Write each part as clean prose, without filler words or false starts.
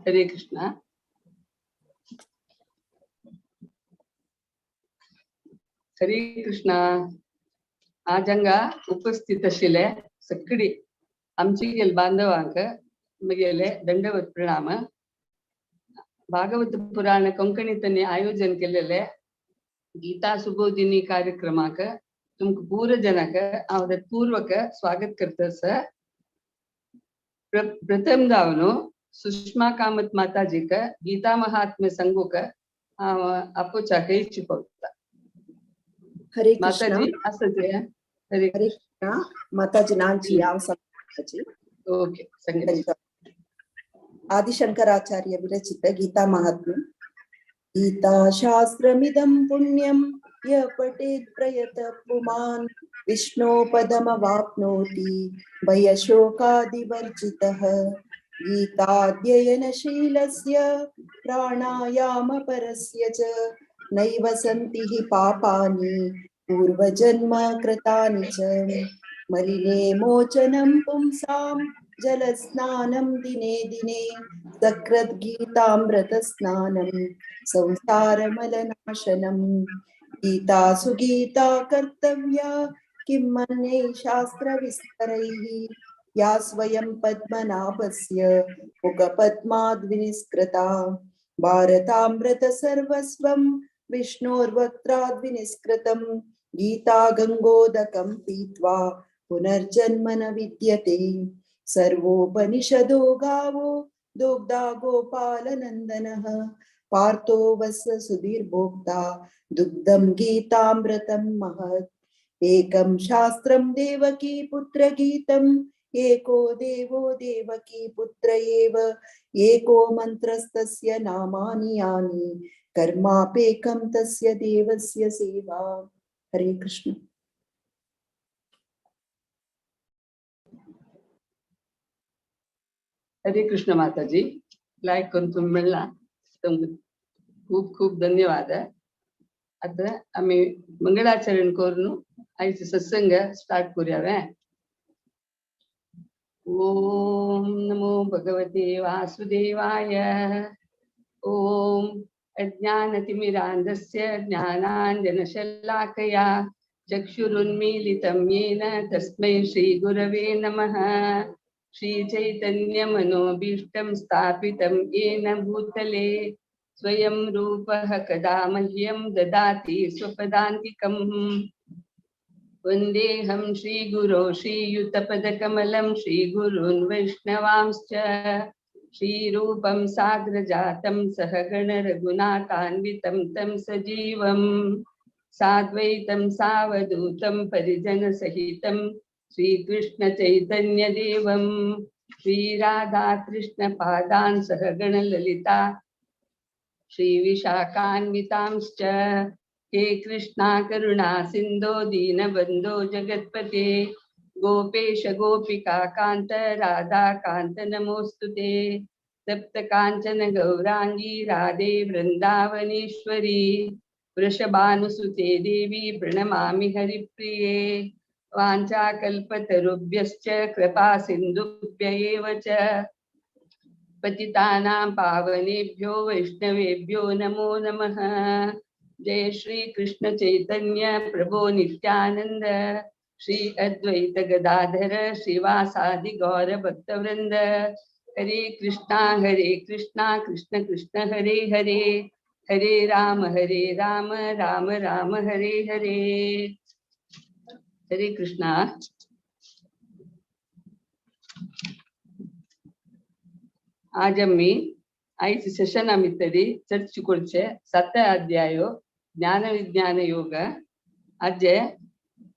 हरे कृष्ण. हरे कृष्ण. आज हांगा उपस्थित आशिल्ले सगळी आमची गेल बांधवांक म्हगेले दंडवत प्रणाम. भागवत पुराण कोंकणींतनी आयोजन केलेले गीता सुबोधिनी कार्यक्रमाक तुमकां पूरा जनाक हांव पूर्वक स्वागत करता सर. प्रथम जावन सुषमा कामत माताजीक गीता महात्म्य संगूक हांव आपोवच्याक इच्छा पडटा. हरे कृष्ण माताजी आसा ते. हरे हरे कृष्ण माताजी नांची हांव सांगता. ओके संगीत. आदिशंकराचार्य विरचित गीता महात्म्य. गीता शास्त्रमिदं पुण्यं य पठेत् प्रयत पुमान् विष्णो पदमवाप्नोति भयशोकादिवर्जितः. गीताध्ययनशीलस्य प्राणायामपरस्य च नैव सन्ति हि पापानि पूर्वजन्म कृतानि च. मलिने मोचनं पुंसां जलस्नानं दिने दिने सकृद्गीतामृतस्नानं संसारमलनाशनं. गीता सुगीता कर्तव्या किं मन्ये शास्त्रविस्तरैः या स्वयं पद्मनाभस्य मुखपद्माद्विनिष्कृता. भारतामृत सर्वस्वं विष्णोर्वक्त्राद्विनिष्कृतं गीता गंगोदकं पीत्वा पुनर्जन्म न विद्यते. सर्वोपनिषदो गावो दोग्धा गोपालनन्दनः पार्थो वत्स सुधीर्भोक्ता दुग्धं गीतामृतं महत्. एकं शास्त्रं देवकी पुत्रगीतम् एको देवो देवकी पुत्र एव एको मंत्रस्तस्य नामानि यानि कर्मापेकं तस्य देवस्य सेवा. हरे कृष्ण. हरे कृष्ण माताजी. लायक करून तुम्ही मेळ्ळा तुमकां खूब खूब धन्यवाद. आतां आमी मंगळाचरण करून आयचो सत्संग स्टार्ट करूया. ओम नमो भगवते वासुदेवाय. ओम अज्ञानतिमिरान्धस्य ज्ञानाञ्जनशलाकया चक्षुरुन्मीलितं येन तस्मै श्रीगुरवे नमः. श्रीचैतन्यमनोभीष्टं स्थापितं येन भूतले स्वयं रूपः कदा मह्यं ददाति स्वपदान्तिकम्. वन्देऽहं श्रीगुरो श्रीयुतपदकमलं श्रीगुरून् वैष्णवांश्च. श्रीरूपं साग्रजातं सहगण रघुनाथान्वितं तं सजीवं साद्वैतं सावधूतं परिजनसहितं श्रीकृष्णचैतन्यदेवं. श्रीराधाकृष्णपादान् सहगण ललिता श्रीविशाखान्वितांश्च. हे कृष्णा करुणा सिन्धो दीनबन्धो जगत्पते गोपेश गोपिका कान्त राधा कान्त नमोस्तुते. तप्त कांचन गौरांगी राधे वृंदावनेश्वरी वृषभानुसुते देवी प्रणमामि हरिप्रिये. वाञ्छाकल्पतरुभ्यश्च कृपा सिन्धुभ्य एव च पतितानां पावनेभ्यो वैष्णवेभ्यो नमो नमः. जय श्री कृष्ण चैतन्य प्रभो नित्यानंद श्री अद्वैत गदाधर श्रीवासादि गौर भक्तवृंद. हरे कृष्णा कृष्ण कृष्ण हरे हरे हरे राम राम राम हरे हरे. हरे कृष्णा. आज आमी आयज सेशन आमी तरी चर्चा करचे 7 अध्याय ಜ್ಞಾನ ವಿಜ್ಞಾನ ಯೋಗ. ಅಜ್ಜೆ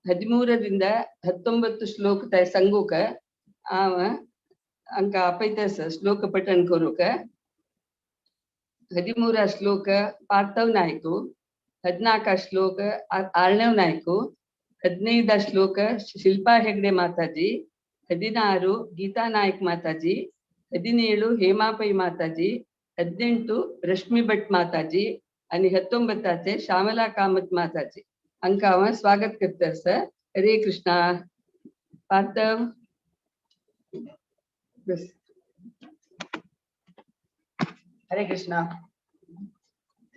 13ರಿಂದ 19 ಶ್ಲೋಕ ಸಂಗೂಕ ಆವ ಅಂಕ ಅಪೈತ ಶ್ಲೋಕ ಪಠಣ ಕರುಕ. 13 ಶ್ಲೋಕ ಪಾರ್ಥವ್ ನಾಯ್ಕು, 14 ಶ್ಲೋಕ ಆರ್ಣವ್ ನಾಯ್ಕು, 15 ಶ್ಲೋಕ ಶಿಲ್ಪಾ ಹೆಗ್ಡೆ ಮಾತಾಜಿ, 16 ಗೀತಾ ನಾಯ್ಕ್ ಮಾತಾಜಿ, 17 ಹೇಮಾ ಪೈ ಮಾತಾಜಿ, 18 ರಶ್ಮಿ ಭಟ್ ಮಾತಾಜಿ आणि 19 श्यामला कामत माताजी. अंका स्वागत करता सर. हरे कृष्णा. पार्थव. हरे कृष्णा।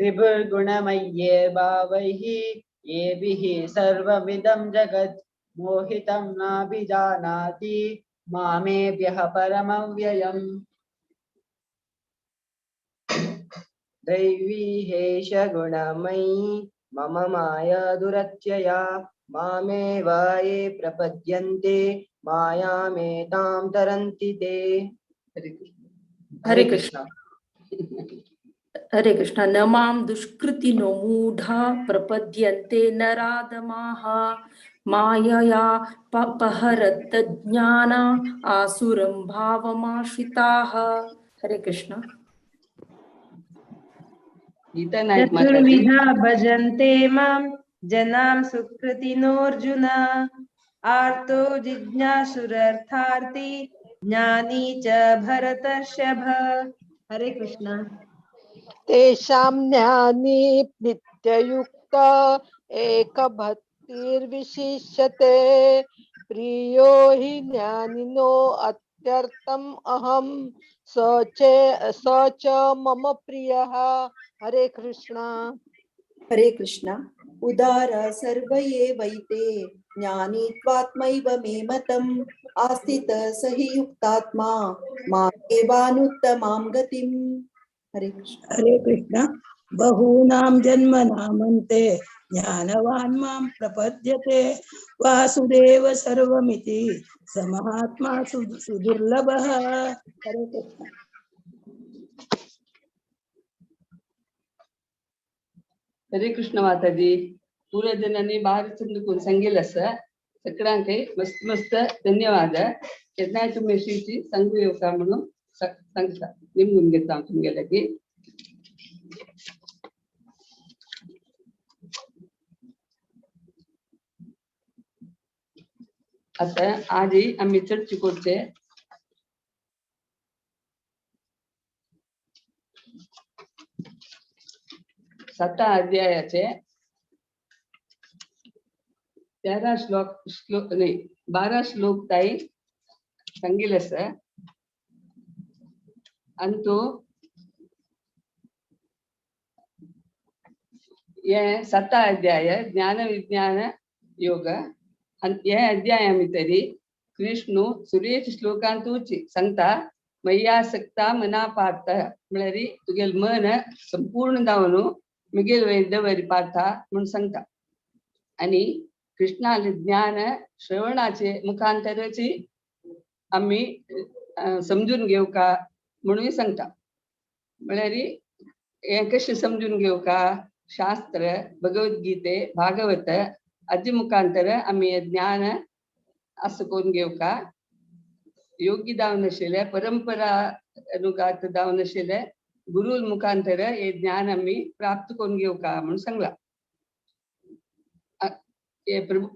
त्रिभुर्गुणमय्ये भावैः येभिः सर्वमिदं जगत् मोहितं नाभिजानाति मामेभ्यः परमव्ययम्। दैवी हेष गुणमयी मम माया दुरत्यया मामेव ये प्रपद्यन्ते मायामेतां तरन्ति ते। हरे कृष्ण। हरे कृष्ण। हरे कृष्ण। न मां दुष्कृतिनो मूढा प्रपद्यन्ते नराधमाः मायया पहरतज्ञाना आसुरं भावमाश्रिताः। हरे कृष्ण। गीता नायक माताजी। चतुर्विधा भजन्ते मां जनां सुकृतिनोऽर्जुन आर्तो जिज्ञासुरर्थार्थी ज्ञानी च भरतर्षभ। हरे कृष्ण। तेषां ज्ञानी नित्ययुक्त एकभक्तिर्विशिष्यते प्रियो हि ज्ञानिनो अत्यर्थम् अहं स च मम प्रियः। हरे कृष्ण। हरे कृष्ण। उदार सर्व एवैते ज्ञानी त्वात्मैव मे मतम् आस्थितः स हि युक्तात्मा मामेवानुत्तमां गतिम्। हरे कृष्ण। हरे कृष्ण। बहूनां जन्मनामन्ते ज्ञानवान् मां प्रपद्यते वासुदेव सर्वमिति स महात्मा सुदुर्लभः। हरे कृष्ण। हरे कृष्ण माताजी। पूरा जनांनी बाहेर कोण सांगेल असं सगळ्यांक मस्त मस्त धन्यवाद। केन्नाय तुमी अशीची सांगू येवका म्हणून सांगता निमगून घेता हांव तुमगे लागीं। आतां आजी आमी चर्चा करचे साता अध्यायाचे 13 श्लोक श्लोक नाही 12 श्लोक ताई सांगेल आसा। अंतु हे साता अध्याय ज्ञान विज्ञान योग हे अध्याया भितरी कृष्णू सुरेश श्लोकांतूच सांगता मय्यासक्ता मना पार्थ म्हळ्यार तुगेल मन संपूर्ण जावन मिगेल वयर दवर पार्था म्हूण सांगता। आनी कृष्णाले ज्ञान श्रवणाचे मुखांतरची आमी समजून घेवका म्हणून सांगता। म्हळ्यार हें कशें समजून घेवका शास्त्र भगवद्गीते भागवत हाजे मुखांतर आमी हें ज्ञान आसा करून घेवका। योग्य जावन आशिल्लें परंपरा अनुगात जावन आशिल्लें गुरू मुखांतर हे ज्ञान आमी प्राप्त करून घेवका म्हणून सांगलां। हे प्रभू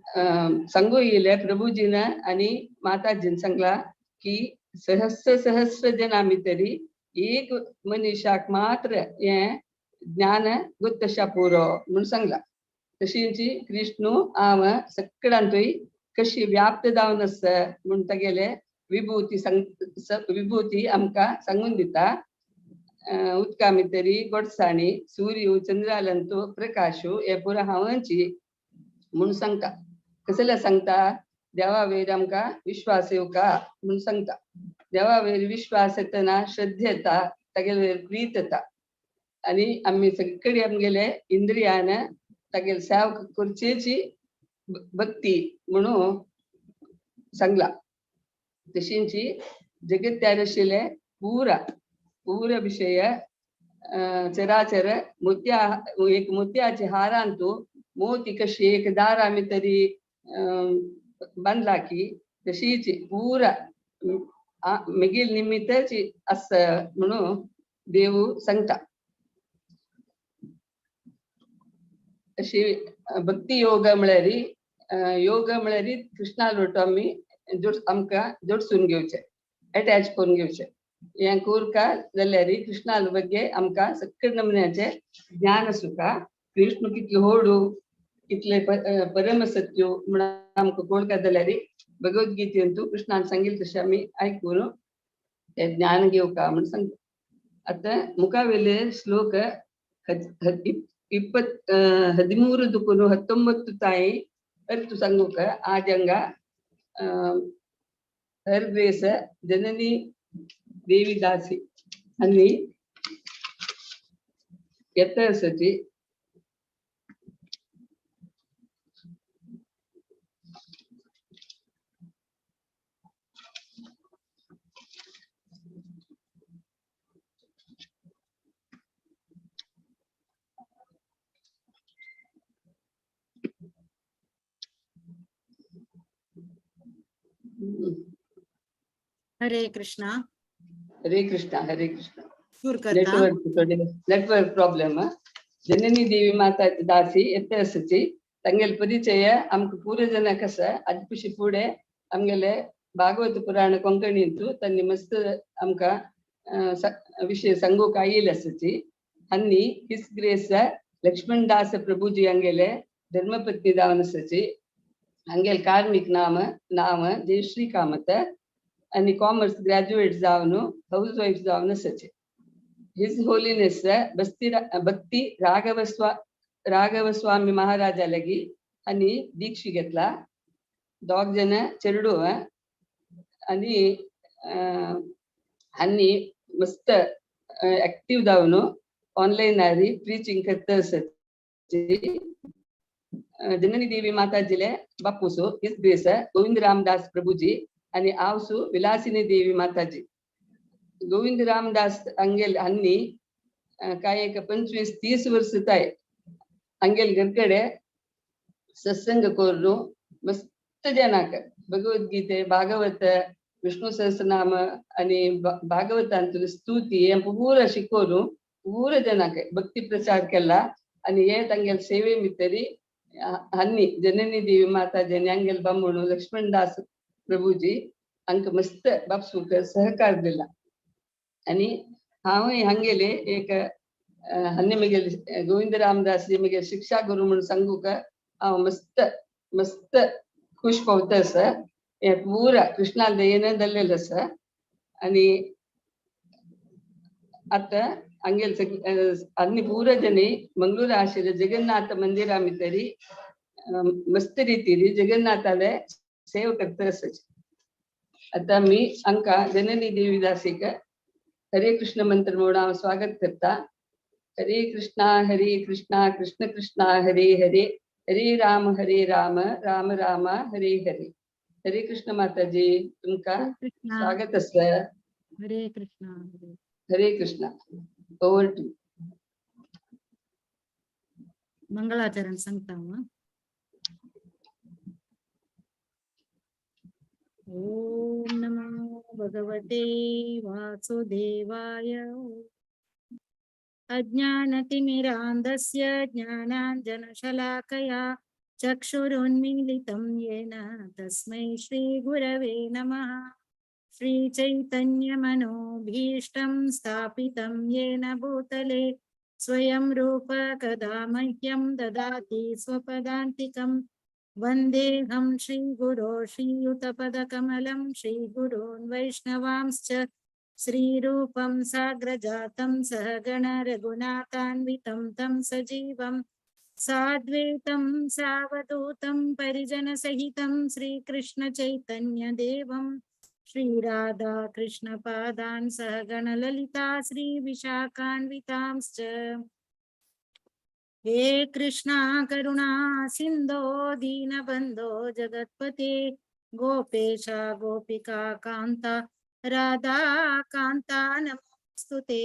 सांगू येयलें प्रभुजीन आनी माताजीन सांगलां की सहस्र सहस्र जनां भितरी एक मनीशाक मात्र हें ज्ञान गोत्तशा पुरो म्हणून सांगलां। तशींच कृष्णू हांव सगळ्यांतूय कशी व्याप्त जावन आसा म्हूण तागेले विभूती विभूती आमकां सांगून दिता। उदका भितरी गोडसाणी सूर्य चंद्रालंतू प्रकाशू हे पुरो हांवची म्हूण सांगता। कसले सांगता देवा वयर आमकां विश्वास येवका म्हूण सांगता। देवा वयर विश्वास येतना श्रद्धा येता तागेले वयर प्रीत येता आनी आमी सगळे आमगेले इंद्रियान तागेले सेवा करचेची भक्ती म्हणून सांगला। तशींच जगत्यार आशिल्ले पुरा पुरा विशय चराचर मोत्या एक मोत्याचे हारांतू मोती कशी एक दारा आमी तरी बांदला की तशीच पुरा मागीर निमित्ताची आसा म्हणून देव सांगता। अशी भक्ती योग म्हळ्यार योग म्हळ्यार कृष्णा लोटो आमी जोड आमकां जोडसून घेवचें एटॅच करून घेवचें। हें कोरका जाल्यार कृष्णा ಬಗ್ಗೆ आमकां सगळे नमुन्याचें ज्ञान आसूका। कृष्ण कितले होडू कितले परम सत्य म्हण आमकां कोळका जाल्यार भगवद्गीतेंतू कृष्णान सांगिल्लें तशें आमी आयकून तें ज्ञान घेवका म्हूण सांगता। आतां मुखावेले श्लोक 13 दुकून 19 ताई अर्थ सांगूक आजंग हर ग्रेस जननी देवीदासी आणि येता हरे कृष्णा. हरे कृष्णा हरे कृष्णा. Network problem. जननी देवी माता दासी एत्तसची तंगेल परिचय आमकां पूरा जन कस अजपुशी फुडें आमगेले भागवत पुराण कोंकणींतू तन्नी मस्त आमकां विशय सांगूंक आयिल्ले आसाची. आनी his grace Lakshman Das Prabhuji हांगेले धर्मपत्नी जावन आसाची. हांगेले कार्मीक नाम नाम जयश्री कामत आनी कॉमर्स ग्रॅज्युएट जावन हाऊस वायफ जावन आसाचे. His holiness भक्ती राघवस्वामी महाराजा लगी आनी दीक्षी घेतला. दोग जण चेडू आनी आनी मस्त एक्टीव जावन ऑनलायन आरी प्रिचींग करता आसाची. जननी देवी माताजीले Bapuso his grace Govind Ramdas Prabhuji आणि आवसू विलासिनी देवी माताजी. गोविंद रामदास अंगेल हांनी काय एक 25-30 वर्ष ताय अंगेल घरकडे सत्संग करून मस्त जनाक भगवद्गीते भागवत विष्णु सहस्रनाम आणि भागवतांतली स्तुती हे पूरा शिकोवन पूरा जनाक भक्ती प्रचार केला. आणि हे तांगेल सेवे मितरी हांनी जननी देवी माताजी आनी अंगेल बामणू लक्ष्मण दास प्रभुजी हांकां मस्त बापसूक सहकार दिला. आनी हांवूय हांगेले एक हांणी म्हगेले गोविंद रामदास जी म्हगे शिक्षा गुरू म्हूण सांगूक हांव मस्त मस्त खुश पावता आसा. हे पुरा कृष्णा दयेन जाल्लेलें आसा. आनी आतां हांगेले आनी पुरा जनी मंगळूर आशिल्ले जगन्नाथ मंदिरा भितरी मस्त रितीन जगन्नाथाले सेव करता आसाची. आतां मी हांकां जननी देवी दासीक हरे कृष्ण मंत्र म्हणून हांव स्वागत करता. हरे कृष्णा हरे कृष्णा कृष्ण कृष्णा हरे हरे हरे राम हरे राम राम राम हरे हरे. हरे कृष्ण माताजी तुमकां स्वागत आसा. हरे कृष्णा हरे कृष्णा. Over to. मंगलाचरण सांगता. ओम नमो भगवते वासुदेवाय. अज्ञानतिमिरान्धस्य ज्ञानाञ्जनशलाकया चक्षुरुन्मीलितं येन तस्मै श्रीगुरवे नमः. श्रीचैतन्यमनोभीष्टं स्थापितं येन भूतले स्वयं रूप कदा मह्यं ददाति स्वपदान्तिकं. वन्देऽहं श्रीगुरो श्रीयुतपदकमलं श्रीगुरून् वैष्णवांश्च. श्रीरूपं साग्रजातं सहगण रघुनाथान्वितं तं सजीवं साद्वैतं सावधूतं परिजनसहितं श्रीकृष्णचैतन्यदेवं. श्रीराधाकृष्णपादान् सहगण ललिता श्रीविशाखान्वितांश्च. हे कृष्णा करुणा सिंधो दीनबंधो जगत्पते गोपेश गोपिका कांता राधा कांता नमोस्तुते.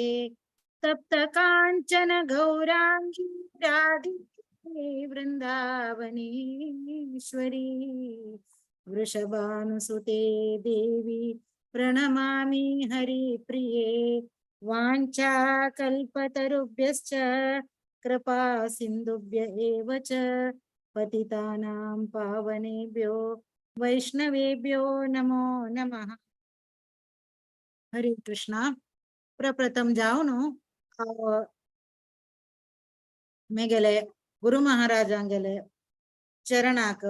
तप्त कांचन गौरांगी राधे वृंदावनेश्वरी वृषभानुसुते देवी प्रणमामि हरिप्रिये. वाञ्छा कल्पतरुभ्यश्च कृपा सिन्धुभ्य एव च पतितानां पावनेभ्यो वैष्णवेभ्यो नमो नमः. हरे कृष्णा. प्रप्रथम जावन मेगेले गुरु महाराजांगेले चरणाक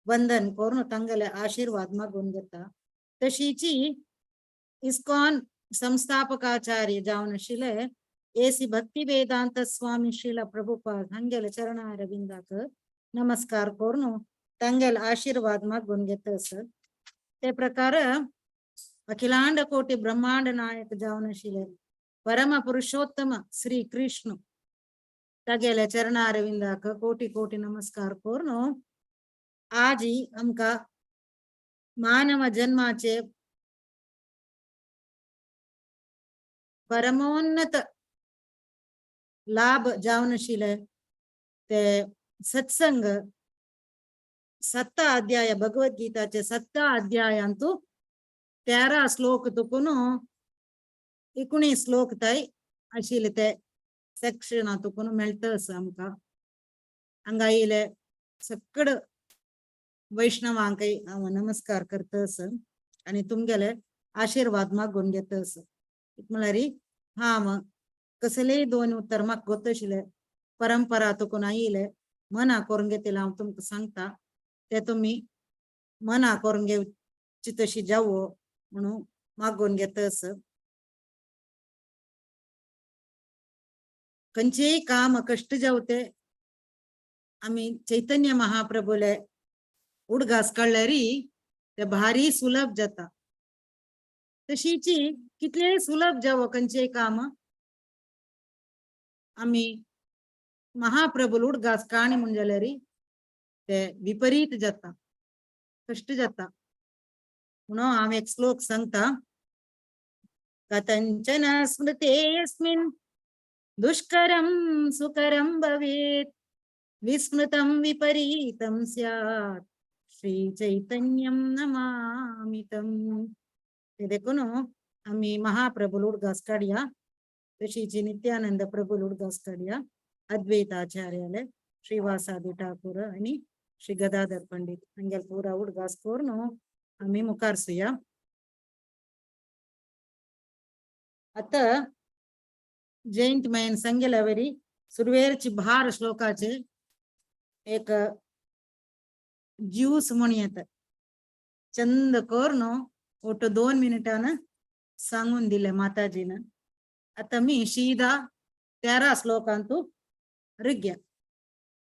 वंदन करून तांगेले आशीर्वाद मागून घेता. तशीची इस्कॉन संस्थापकाचार्य जावन आशिल्ले एसी भक्ती वेदांत स्वामी श्रील प्रभुपाद हांगेले चरणारविंदाक नमस्कार करून तांगेले आशीर्वाद मागून घेता सर. ते प्रकार अखिलांड कोटी ब्रह्मांड नायक जावन आशिल्ले परम पुरुषोत्तम श्री कृष्ण तागेले चरणारविंदाक कोटी कोटी नमस्कार करून आजी आमकां मानव जन्माचे परमोन्नत लाभ जावन आशिल्ले ते सत्संग 7 अध्याय भगवद्गीताचे 7 अध्यायांतू 13 श्लोक तुकून 19 श्लोक ताय आशिल्ले ते सेक्शन तुकून मेळटा आसा आमकां. हांगा येयले सकड वैष्णवांकय हांव नमस्कार करता आसा आनी तुमगेले आशिर्वाद मागून घेता आसा. म्हळ्यार हांव कसलेय 2 उत्तर म्हाका गोत आशिल्ले परंपरा तुकून आयिल्ले मना करून घेतिल्ले हांव तुमकां सांगता ते तुमी मना करून घेवची तशी जावो म्हणून मागून घेता आसा. खंयचेय काम कश्ट जावते आमी चैतन्य महाप्रभुले उडगास काडल्यार ते भारी सुलभ जाता. तशीची कितलेय सुलभ जावो खंयचेय काम आमी महाप्रभुल उडगास काणी म्हण जाल्यार ते विपरीत जाता, कश्ट जाता. म्हणून हांव एक श्लोक सांगता. कथंचन स्मृतेऽस्मिन् दुष्करं सुकरं भवेत् विस्मृतं विपरीतं स्यात् श्री चैतन्यं नमामि तम्. देखून आमी महाप्रभुल उडगास काडया, तशीची नित्यानंद प्रभुल उडगास काडया, अद्वैताचार्याले श्रीवासादी ठाकूर आनी श्री गदाधर पंडित हांगेले पुरा उडगास करून आमी मुखार सुया. आतां जयंत मयन सांगेल्या वरी सुरवेरची भार श्लोकाचे एक ज्यूस म्हण येता चंद करून ओटो 2 मिनिटान सांगून दिले माताजीन. आतां मी शीदा 13 श्लोकांतू ऋग्या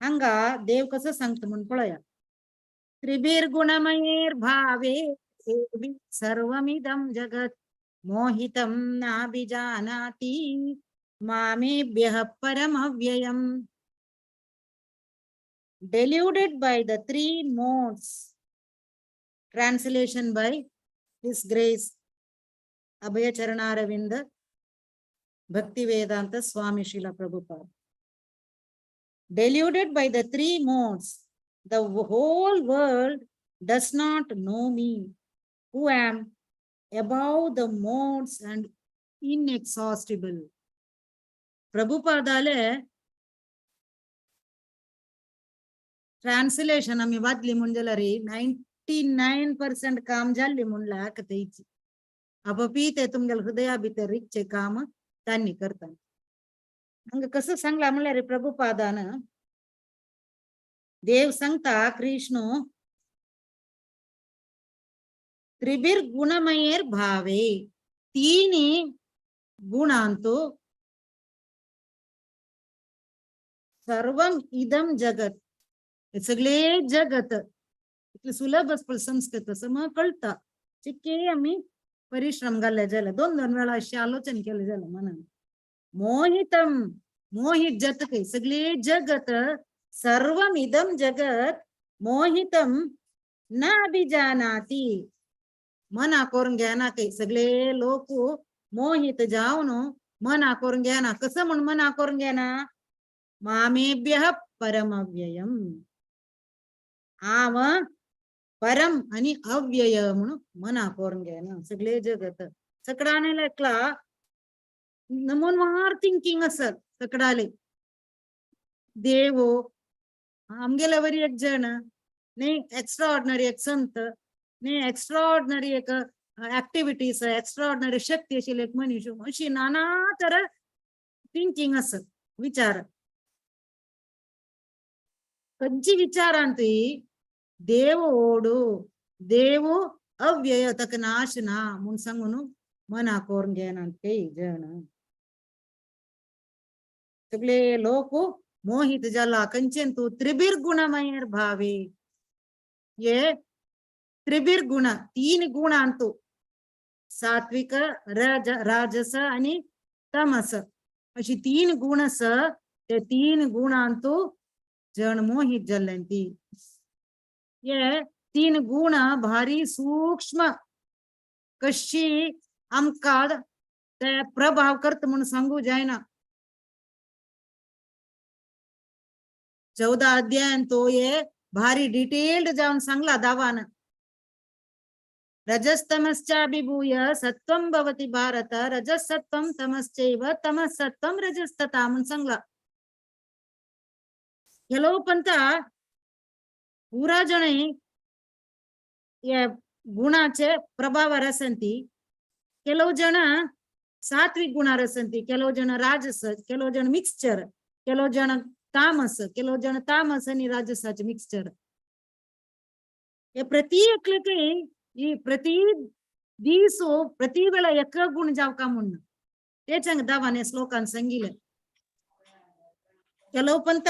हांगा देव कसो सांगता म्हूण पळया. त्रिभिर्गुणमयेर भावे सर्वमिदं जगत् मोहितं नाभिजानाति मामेभ्यः परमव्ययम्. Deluded by the 3 modes. Translation by His Grace Abhaya Charanaravinda Bhaktivedanta Swami Srila Prabhupada. Deluded by the 3 modes, the whole world does not know me, who am above the modes and inexhaustible. प्रभुपादाले translation आमी वाचली म्हूण जाल्यार 99% काम जाल्ली म्हणल्यार तेची आपोपी ते तुमगेले हृदया भितर रिगचें काम तांणी करता. हांगा कसं सांगला म्हणल्यार प्रभुपादान देव सांगता कृष्ण त्रिभिर गुणमयेर भावे तीन गुणांतो सर्वम इदम जगत सगळे जगत इतले सुलभ आसपा संस्कृत सम कळटा चिके आमी परिश्रम घाल्ले जाल्यार 2-2 वेळा अशें आलोचन केलें जाल्यार मनान मोहितम मोहित जाता सगळे जगत सर्वम इदम जगत मोहितम न अभिजानाति मना करून घेना काही सगळे लोक मोहित जावन मना करून घेना. कसं म्हण मना करून घेना? मामेभ्यः परमव्ययम्. हांव परम आनी अव्यय म्हणून मना करून घेना सगळे जगत. सकडाने एकला नमोनवार थिंकिंग आसत सकडाले देवो आमगेल्या वरी एक जण न्ही एक्स्ट्रा ऑर्डिनरी एक संत न्ही एक्स्ट्रा ऑर्डिनरी एक ऍक्टिव्हिटीज एक्स्ट्रा ऑर्डिनरी शक्ती आशिल्ली एक मनीस अशी नाना तर थिंकिंग आसत विचार. खंयची विचारांत देव ओडू देव अव्यय ताका नाश ना म्हूण सांगून मना करून घेना ते जण सगळे लोक मोहित जाला कंचन तू त्रिबिर्गुणमयर भावे. ये त्रिबिर्गुण तीन गुण आणतो, सात्विक राजस आणि तमस, अशी तीन गुण स ते तीन गुणांतू जण मोहित जाल्ले. ये तीन गुण भारी सूक्ष्म कशी आमकां ते प्रभाव करत म्हणून सांगू जायना. 14 अध्यायान तो ये भारी डिटेल्ड जावन सांगला दावान. रजस्तमश्चाभिभूय सत्वं भवति भारत रजसत्वं तमश्चैव तमसत्वं रजस्तथा म्हणून सांगला. ಕೆಲವು पंत पुरा जण गुणाचे प्रभाव आसंती, ಕೆಲವು जण सात्विक गुणार आसंती, ಕೆಲವು जण राजस, ಕೆಲವು जण मिक्सचर, ಕೆಲವು जण तामस, ಕೆಲವು जण तामस आणि राजसाचे मिक्सचर. हे प्रति एकले ಈ ಪ್ರತಿ दीस प्रति वेळा एक गुण जावका म्हणून तेच हांगा दावाने श्लोकान सांगितले. ಕೆಲವು पंत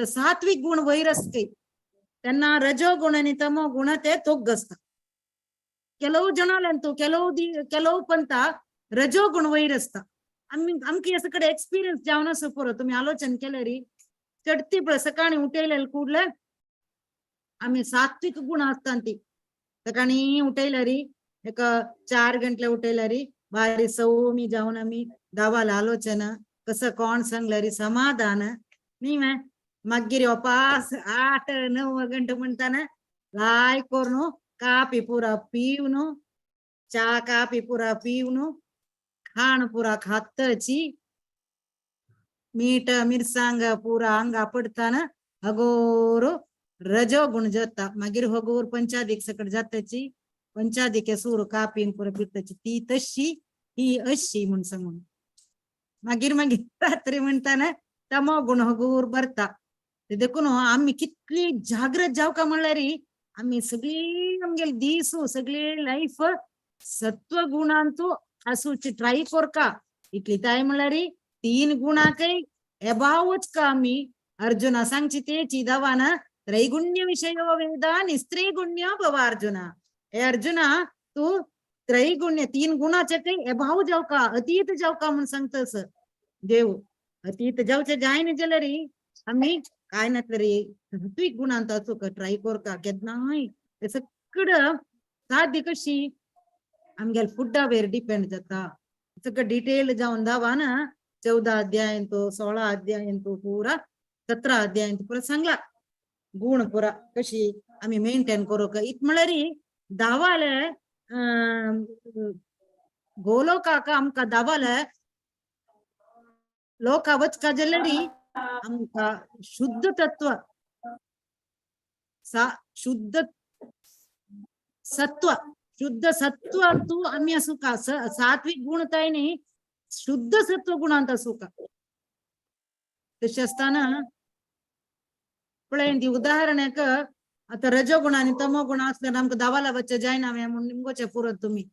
सात्विक गुण वयर आसता त्यांना रजो गुण आणि तमो गुण ते तोग्ग आसता. ಕೆಲವು जणांतू ಕೆಲವು ಕೆಲವು पंत रजो गुण वयर आसता. आमी आमकां ह्या कडेन एक्सपिरियन्स जावन आसा पुरो. तुमी आलोचन केलें री चडती पळय सकाळी उठयले कुडले आमी सात्विक गुण आसता ती सकाळी उठयले री एक 4 गंटले उठयले री भारी सौमी जावन आमी दावाल आलोचना कसं कोण सांगले री समाधान न्ही मॅ मागीर पास 8 9 गंटे म्हणटाना लाय करून कापी पुरा पिवन चा कापी पुरा पिवन खाण पुरा खातची मीठ मिरसांग पुरा आंगा पडताना हगोर रजो गुण जाता. मागीर हगोर पंचादीक सकट जाताची पंचादिक सूर कापीन पुरा पिताची ती तशी ही अशी म्हूण सांगून मागीर मागीर रात्री म्हणटाना तमो गुण हगूर भरता. देखून आमी कितली जागृत जावका म्हणल्यार आमी सगळी आमगेले दीस सगळे लायफ सत्व गुणांतू आसूची ट्राय करका. इतली ताय म्हणल्यार तीन गुणाकय एबाव वचका आमी. अर्जुना सांगची तेची दावान त्रैगुण्य विषयो वेदा निस्त्रैगुण्य भव अर्जुना. हे अर्जुना तू त्रैगुण्य तीन गुणाचे काही एबाव जावका अतीत जावका म्हणून सांगतस देव. अतीत जावचे जायना जाल्यार आमी काय नातले रे सात्विक गुणांत आसूंक ट्राय करका केन्नाय. ते सगळं साध्य कशी आमगेले फुडा वयर डिपेंड जाता. सगळं डिटेल जावन दावा ना 14 अध्यायांतू 16 अध्यायांतू पुरा 17 अध्यायांतू पुरा सांगला गुण पुरा कशी आमी मेंटेन करूंक. इत म्हळ्यार दावाले गोलोकाक आमकां दावाले लोका वचका जाल्यार आमकां शुद्ध तत्व शुद्ध सत्व शुद्ध सत्व तू आमी आसूंका. सात्विक गुण ताय न्ही शुद्ध सत्व गुणांत आसूंका. तशें आसतना पळय ती उदाहरणाक आतां रजो गुण आनी तमो गुण आसल्यार आमकां दावाला वचचें जायना म्हूण निमगोचें पुरत तुमी.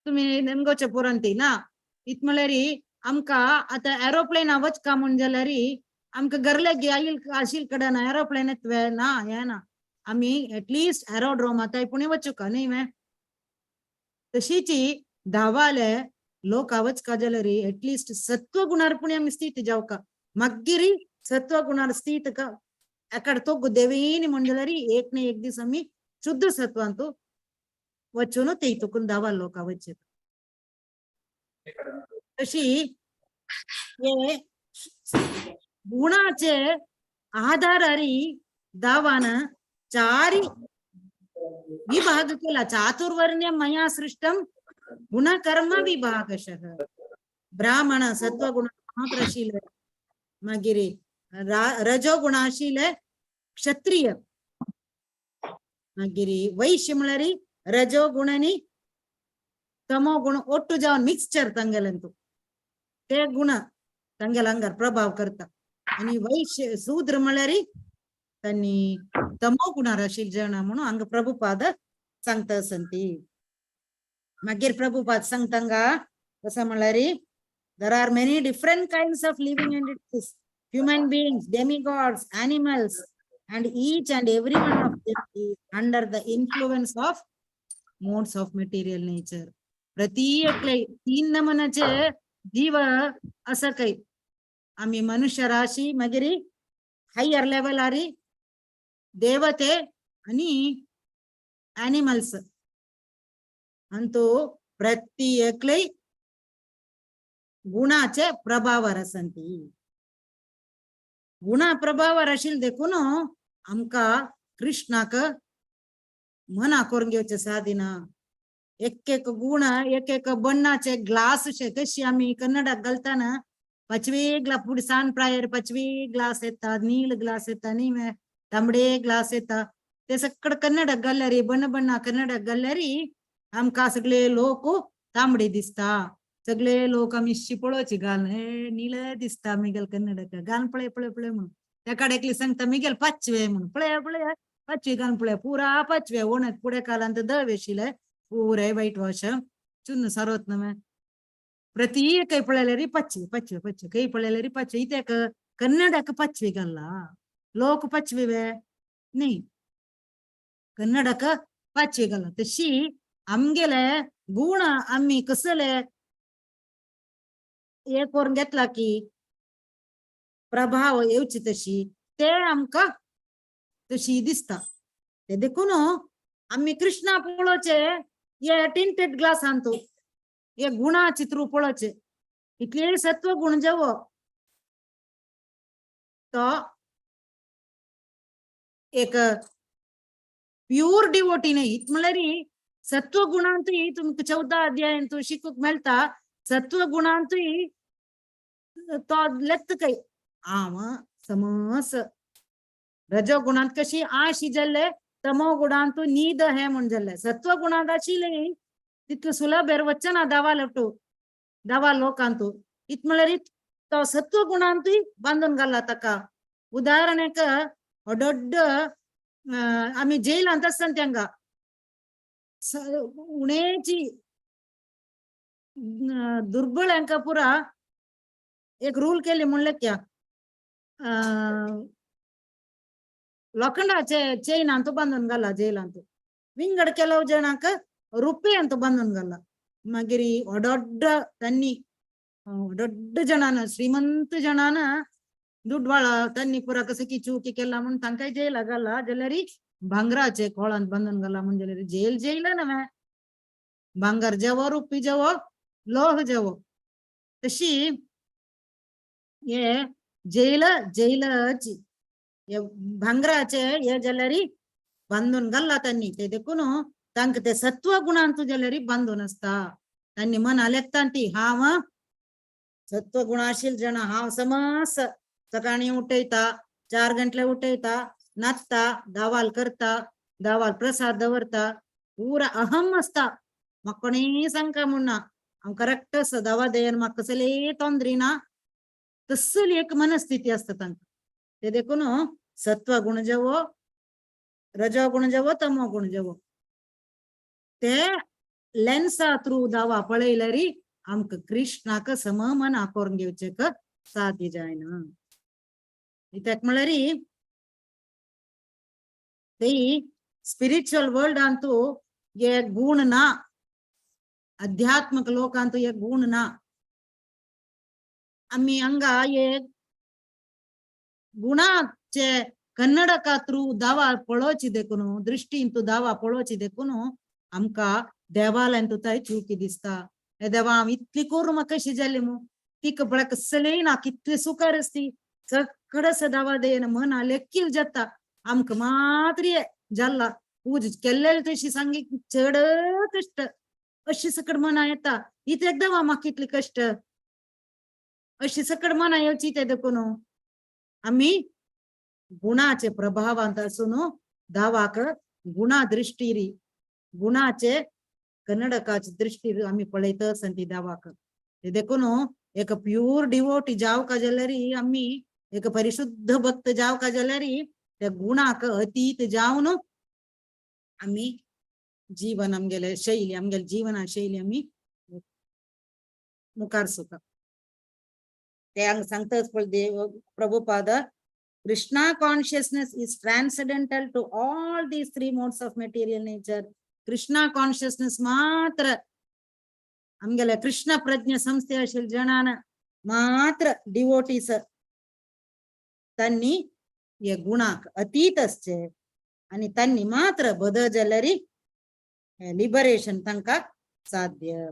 तुमी नेमगोचे पुरंती ना इत म्हळ्यार आमकां आतां एरोप्लेन वचका म्हूण जाल्यार आमकां गरले आशिल कडेन एरोप्लेन ना हें ना आमी एटलिस्ट एरोड्रोम आतां पुणे वचूका न्ही मे. तशीच धावाले लोक वचका जाल्यार एटलिस्ट सत्व गुणार पुणे आमी स्थित जावका. मागीर सत्व गुणार स्थित एकाड तोग्गु देवीन म्हूण जाल्यार एक ना एक दीस आमी शुद्ध सत्वांतू वचून ते तुकून धावा लोक वचत. तशी हे गुणाचे आधारारी दावान चारी विभाग केला. चातुर्वर्ण्य मया सृष्टम गुणकर्म विभागशः. ब्राह्मण सत्वगुण मात्र आशिल्ले, मागीर रजोगुण आशिल्ले क्षत्रिय, मागीर वैश्य म्हळ्यार रजोगुण आनी तमो गुण ಒಟ್ಟು जावन मिक्सचर तांगेलें ते गुण तांगेल्या आंगार प्रभाव करता. आनी वैश्य शूद्र म्हळ्यार त्यांनी तमो गुणार आशिल्ले जण म्हणून हांगा प्रभुपाद सांगता आसंती. मागीर प्रभुपाद सांगता हांगा कसो म्हणल्यार there are many different kinds of living entities, human beings, demigods, animals, and each and every one of them is under the influence of modes of material nature. प्रति एकले तीन नमनाचे जीव असं काही आम्ही मनुष्य राशी मागीर हायर लेवल आरी देवते आणि ॲनिमल्स अंतू प्रति एकले गुणाचे प्रभावार आसंती. गुणा प्रभावार आशिल्ले देखून आमकां कृष्णाक मना करून घेवचें सादिना. एक एक गुण एक एक बण्णाचे ग्लास शे कशी आमी कन्नडाक घालताना पाचवी ग्लास पुढे सान प्रायर पाचवी ग्लास येता, नील ग्लास येता, न्ही तांबडे ग्लास येता, ते सगळं कन्नडाक घाल्यार बण्ण बण्णा कन्नडाक घाल्यार आमकां सगळे लोक तांबडे दिसता. सगळे लोक आमी इश्शी पळोवची घाल हे नीळ दिसता मिगेल कन्नडक घाल पळय पळय पळय म्हणून. त्या कडेन एकली सांगता मिगेल पाचवे म्हणून, पळय पळय पाचवी घाल पळय पुरा पाचवे वणत फुडें कालांत धवे आशिल्ले पुरे व्हायट वॉश चुन्न सारोत न्हय. प्रति कೈ पळयल्यार पाचवे पाचवे पाचवे कೈ पळयल्यार पाचवे. इत्याक कन्नडक पाचवी घाल्ला लोक पाचवे वे न्ही, कन्नडक पाचवी घाल्ला. तशी आमगेले गुण आमी कसले हे करून घेतला की प्रभाव येवची तशी ते आमकां तशी दिसता. ते देखून आमी कृष्णा पळोवचे हे टिंटेड ग्लासांतू हे गुणाची थ्रू पळोवचे. इतले सत्व गुण जेवो तो एक प्यूर डिवोटी न्ही. म्हणल्यार सत्व गुणांतूय तुमकां 14 अध्यायांतू शिकूंक मेळटा. सत्व गुणांतूय तो लेक्त काय हांव समस रजो गुणांत कशी आशी जाल्ले तमो गुणांतू नीद हे म्हूण जाल्ले. सत्व गुणांत आशिल्ले तितले सुलभ वचना दावा लटू दावा लोकांतू. इत म्हणल्यार तो सत्व गुणांतूय बांदून घाला ताका. उदाहरण एक दೊಡ್ಡ आमी जैलांत आसता तांकां उणेची दुर्बळांका पुरा एक रूल केली म्हणले क्या लोखंडाचे चैनांतू बांदून घाला जैलांतू. विंगड ಕೆಲವು जणांक रुपयांतू बांदून घाला. मागीर ದೊಡ್ಡ ತನ್ನಿ ದೊಡ್ಡ जणान श्रीमंत जणान दुडवाळ तन्नी पुरा कसं की चुकी केला म्हणून तांकां जेला घाला जाल्यार भांगराचे खोळांत बांदून घाला म्हण जाल्यार जेल जेल नव्हे भांगर जेवो रुपी जेवो लोह जेवो. तशी हे जेल जेलची हे भांगराचे हे जाल्यार बांदून घाल्ला त्यांनी. ते देखून तांकां ते सत्व गुणांतू जाल्यार बांदून आसता. त्यांनी मना लेखता ती हांव सत्व गुणाशील जण हांव समस सकाळी उठयता 4 गंटले उठयता नाचता दावाल करता दावाल प्रसाद दवरता पुरा अहम आसता. म्हाका कोणीय सांगका म्हूण ना हांव करेक्ट आसा दावा देयन म्हाका कसलेय तोंदरी ना तसली एक मनस्थिती आसता तांकां. ते देखून सत्व गुण जेवो रजो गुण जेवो तमो गुण जेवो ते लेन्सा थ्रू दावा पळयल्यार आमकां कृष्णाक सम मना करून घेवचें साध्य जायना. कित्याक म्हणल्यार ते स्पिरिच्युअल वर्ल्डांतू हे गुण ना, अध्यात्मक लोकांतू हे गुण ना. आमी हांगा हे गुणाचे कन्नडका थ्रू दावा पळोवची देखून दृश्टींतू दावा पळोवची देखून आमकां देवालयांतू थंय चुकी दिसता. हे देवा हांव इतली करूं म्हाका कशी जाली मू तिका पळय कसलेय ना कितले सुखार आसती सगळं दावा देयन मना लेकील जाता. आमकां मात्र जाल्ला पूज केल्लेले तशी सांगी चड कश्ट अशी सकड मना येता. इतल्याक देवा म्हाका कितले कश्ट अशी सकड मना येवची. ते देखून आमी गुणाचे प्रभावांत आसून दावाक गुणा दृश्टीरी गुणाचे कन्नडकाचे दृश्टीर आमी पळयता आसता ती दावाक. ते देखून एक प्यूर डिवोटी जावका जाल्यार आमी एक परिशुद्ध भक्त जावका जाल्यार त्या गुणाक अतीत जावन आमी जीवन आमगेले शैली आमगेले जीवना शैली आमी मुखार सुता. ते हांगा सांगताच पळय देव Prabhupada, Krishna consciousness is transcendental to all these three modes of material nature. Krishna consciousness मात्र आमगेले कृष्ण प्रज्ञ संस्थे आशिल्ले जणान मात्र डिवोटीस तांणी हे गुणाक अतीत आसचे आनी तांणी मात्र बदल जाल्यार लिबरेशन तांकां साध्य.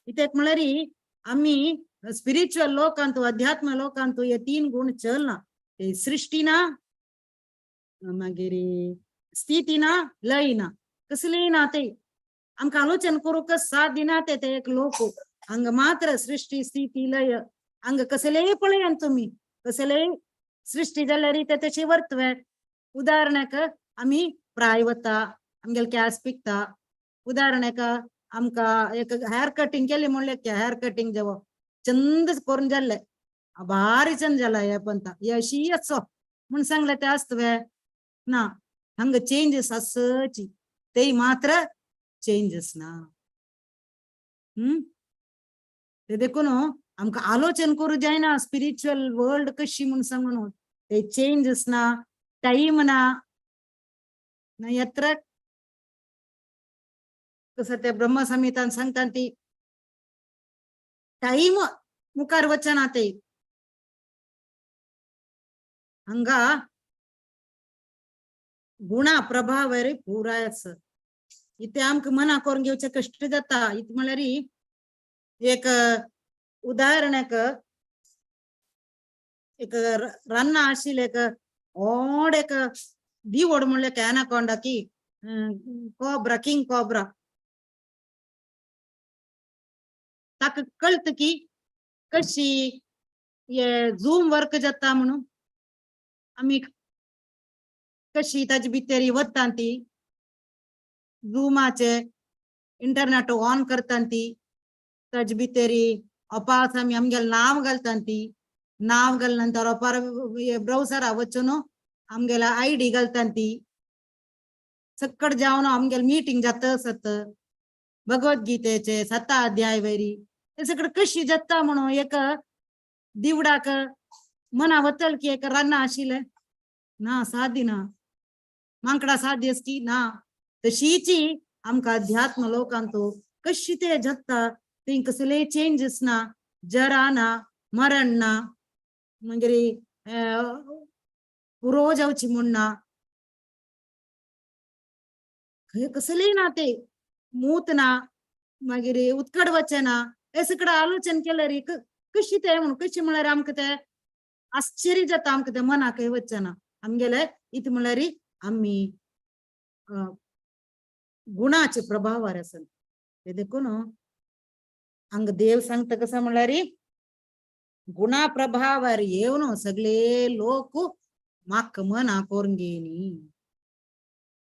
कित्याक म्हळ्यार आमी स्पिरिच्युअल लोकांतू अध्यात्म लोकांतू हे तीन गुण चलना. ते सृष्टी ना, मागीर स्थिती ना, लय ना, कसलीय ना. ते आमकां आलोचन करूंक साध्य ना. ते ते एक लोक हांगा मात्र सृष्टी स्थिती लय हांगा कसलेय पळयात तुमी, कसलेय सृष्टी जाल्यार ते तशी वर्तवे. उदाहरणाक आमी प्राय वता, आमगेले केंस पिकता. उदाहरणाक आमकां एक हेअर कटिंग केली म्हणल्यार हेअर कटिंग जेवो चंद करून जाल्ले भारी चंद जाला हे पंता हे अशी असो म्हूण सांगले ते आसतवे ना. हांगा चेंजीस आसची तेय मात्र चेंजीस ना. ते देखून आमकां आलोचन करूं जायना स्पिरिच्युअल वर्ल्ड कशी म्हूण सांगून. ते चेंजीस ना, टायम ना, यत्र कसं ते ब्रह्मसंहितान सांगता ती टायम मुखार वचना. ते हांगा गुणा प्रभाव रे पुराय आसा. इथे आमकां मना करून घेवचे कश्ट जाता. इत म्हळ्यार एक उदाहरणाक एक रान्ना आशिल्लें एक व्हड एक दिवड म्हणल्यार एनाकोंडा की कोब्रा, किंग कोब्रा. ताका कळत की कशी हे झूम वर्क जाता म्हणून आमी कशी ताजे भितर वता ती झुमाचे इंटरनेट ऑन करता ती ताजे भितर अपास आमी आमगेलें नांव घालता ती नांव घाल नंतर अपार ब्रावसरा वचून आमगेले आयडी घालता ती सक्कड जावन आमगेले मिटींग जाता आसत भगवद्गीतेचे 7 अध्याय वयरी हे सगळं कशी जाता म्हणून एक दिवडाक मना वतल की एक रान्ना आशिल्लें ना, सादी ना, मांकडा सादी आसती ना. तशीची आमकां अध्यात्म लोकांतू कशी ते जगता ती कसले चेंजीस ना, जरा ना, मरण ना, मागीर पुरो जावची म्हूण ना, कसलेय ना, ते मूत ना, मागीर उत्कट वचना ना. हे सगळं आलोचन केल्यार कशी ते म्हणून कशी म्हळ्यार आमकां ते आश्चर्य जाता. आमकां ते मनाक वचना आमगेले इत म्हळ्यार आमी गुणाचे प्रभावार आसा. ते देखून हांगा देव सांगता कसं म्हळ्यार गुणा प्रभावार येवन सगळे लोक म्हाका मना करून घेयनी.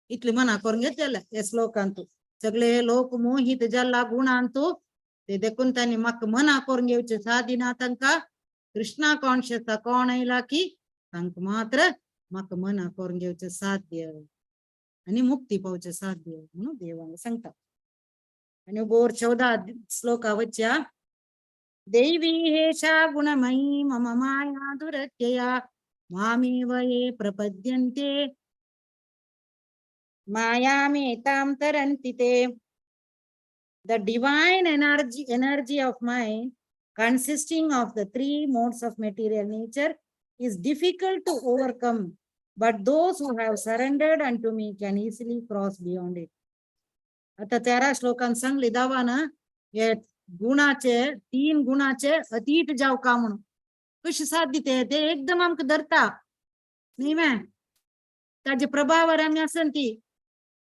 इतले मना करून घेतले हे श्लोकांतू सगळे लोक मोहित जाला गुणांतू. ते देखून तांणी म्हाका मना करून घेवचे सादी ना. तांकां कृष्णा कॉन्शियस कोण आयला की तांकां मात्र म्हाका मना करून घेवचे साध्य आनी मुक्ती पावचे साध्य म्हणून देवांक सांगता. आनी बोर 14 श्लोका वच्या देवी हेषा गुणमयी मम माया दुरत्यया मामेव ये प्रपद्यन्ते मायामेतां तरन्ति ते. The divine energy of mind consisting of the three modes of material nature is difficult to overcome, but those who have surrendered unto me can easily cross beyond it. आता 13 श्लोकांत सांगली दावा ना हे गुणाचे 3 गुणाचे अतीत जाव का म्हणून कशी साथ दिते ते एकदम आमकां धरता न्ही मॅ ताजे प्रभावार आमी आसन ती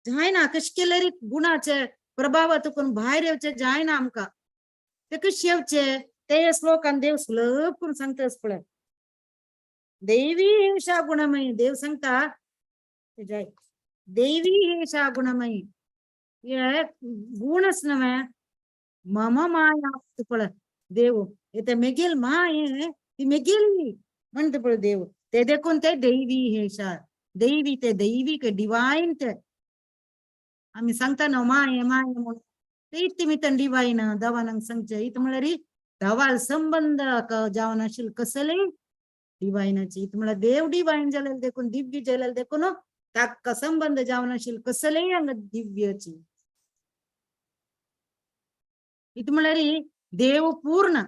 जायना. कशें केल्यार गुणाचे प्रभाव तुकून भायर येवचे जायना आमकां. ते कशें येवचे ते श्लोकान देव सुलभ करून सांगता पळय. देवी हेषा गुणमयी, देव सांगता जाय देवी हेषा गुणमयी हे गुणच नव्हे मम माया पळय देव हे मेगेल माये ती मेगेली म्हणटा पळय देव. ते देखून ते देवी हेषा दैवी ते दैवीक डिवायन ते आमी सांगता न्हू माये माये म्हणून ते इत्तिमितन डिवायन देवान सांगचे इत म्हळ्यार देवाल संबंध जावन आशिल्ले कसले डिवायनाची. इत म्हळ्यार देव डिवायन जालेले देखून दिव्य जालेले देखून ताका संबंध जावन आशिल्ले कसलेय हांगा दिव्याची. इत म्हळ्यार देव पूर्ण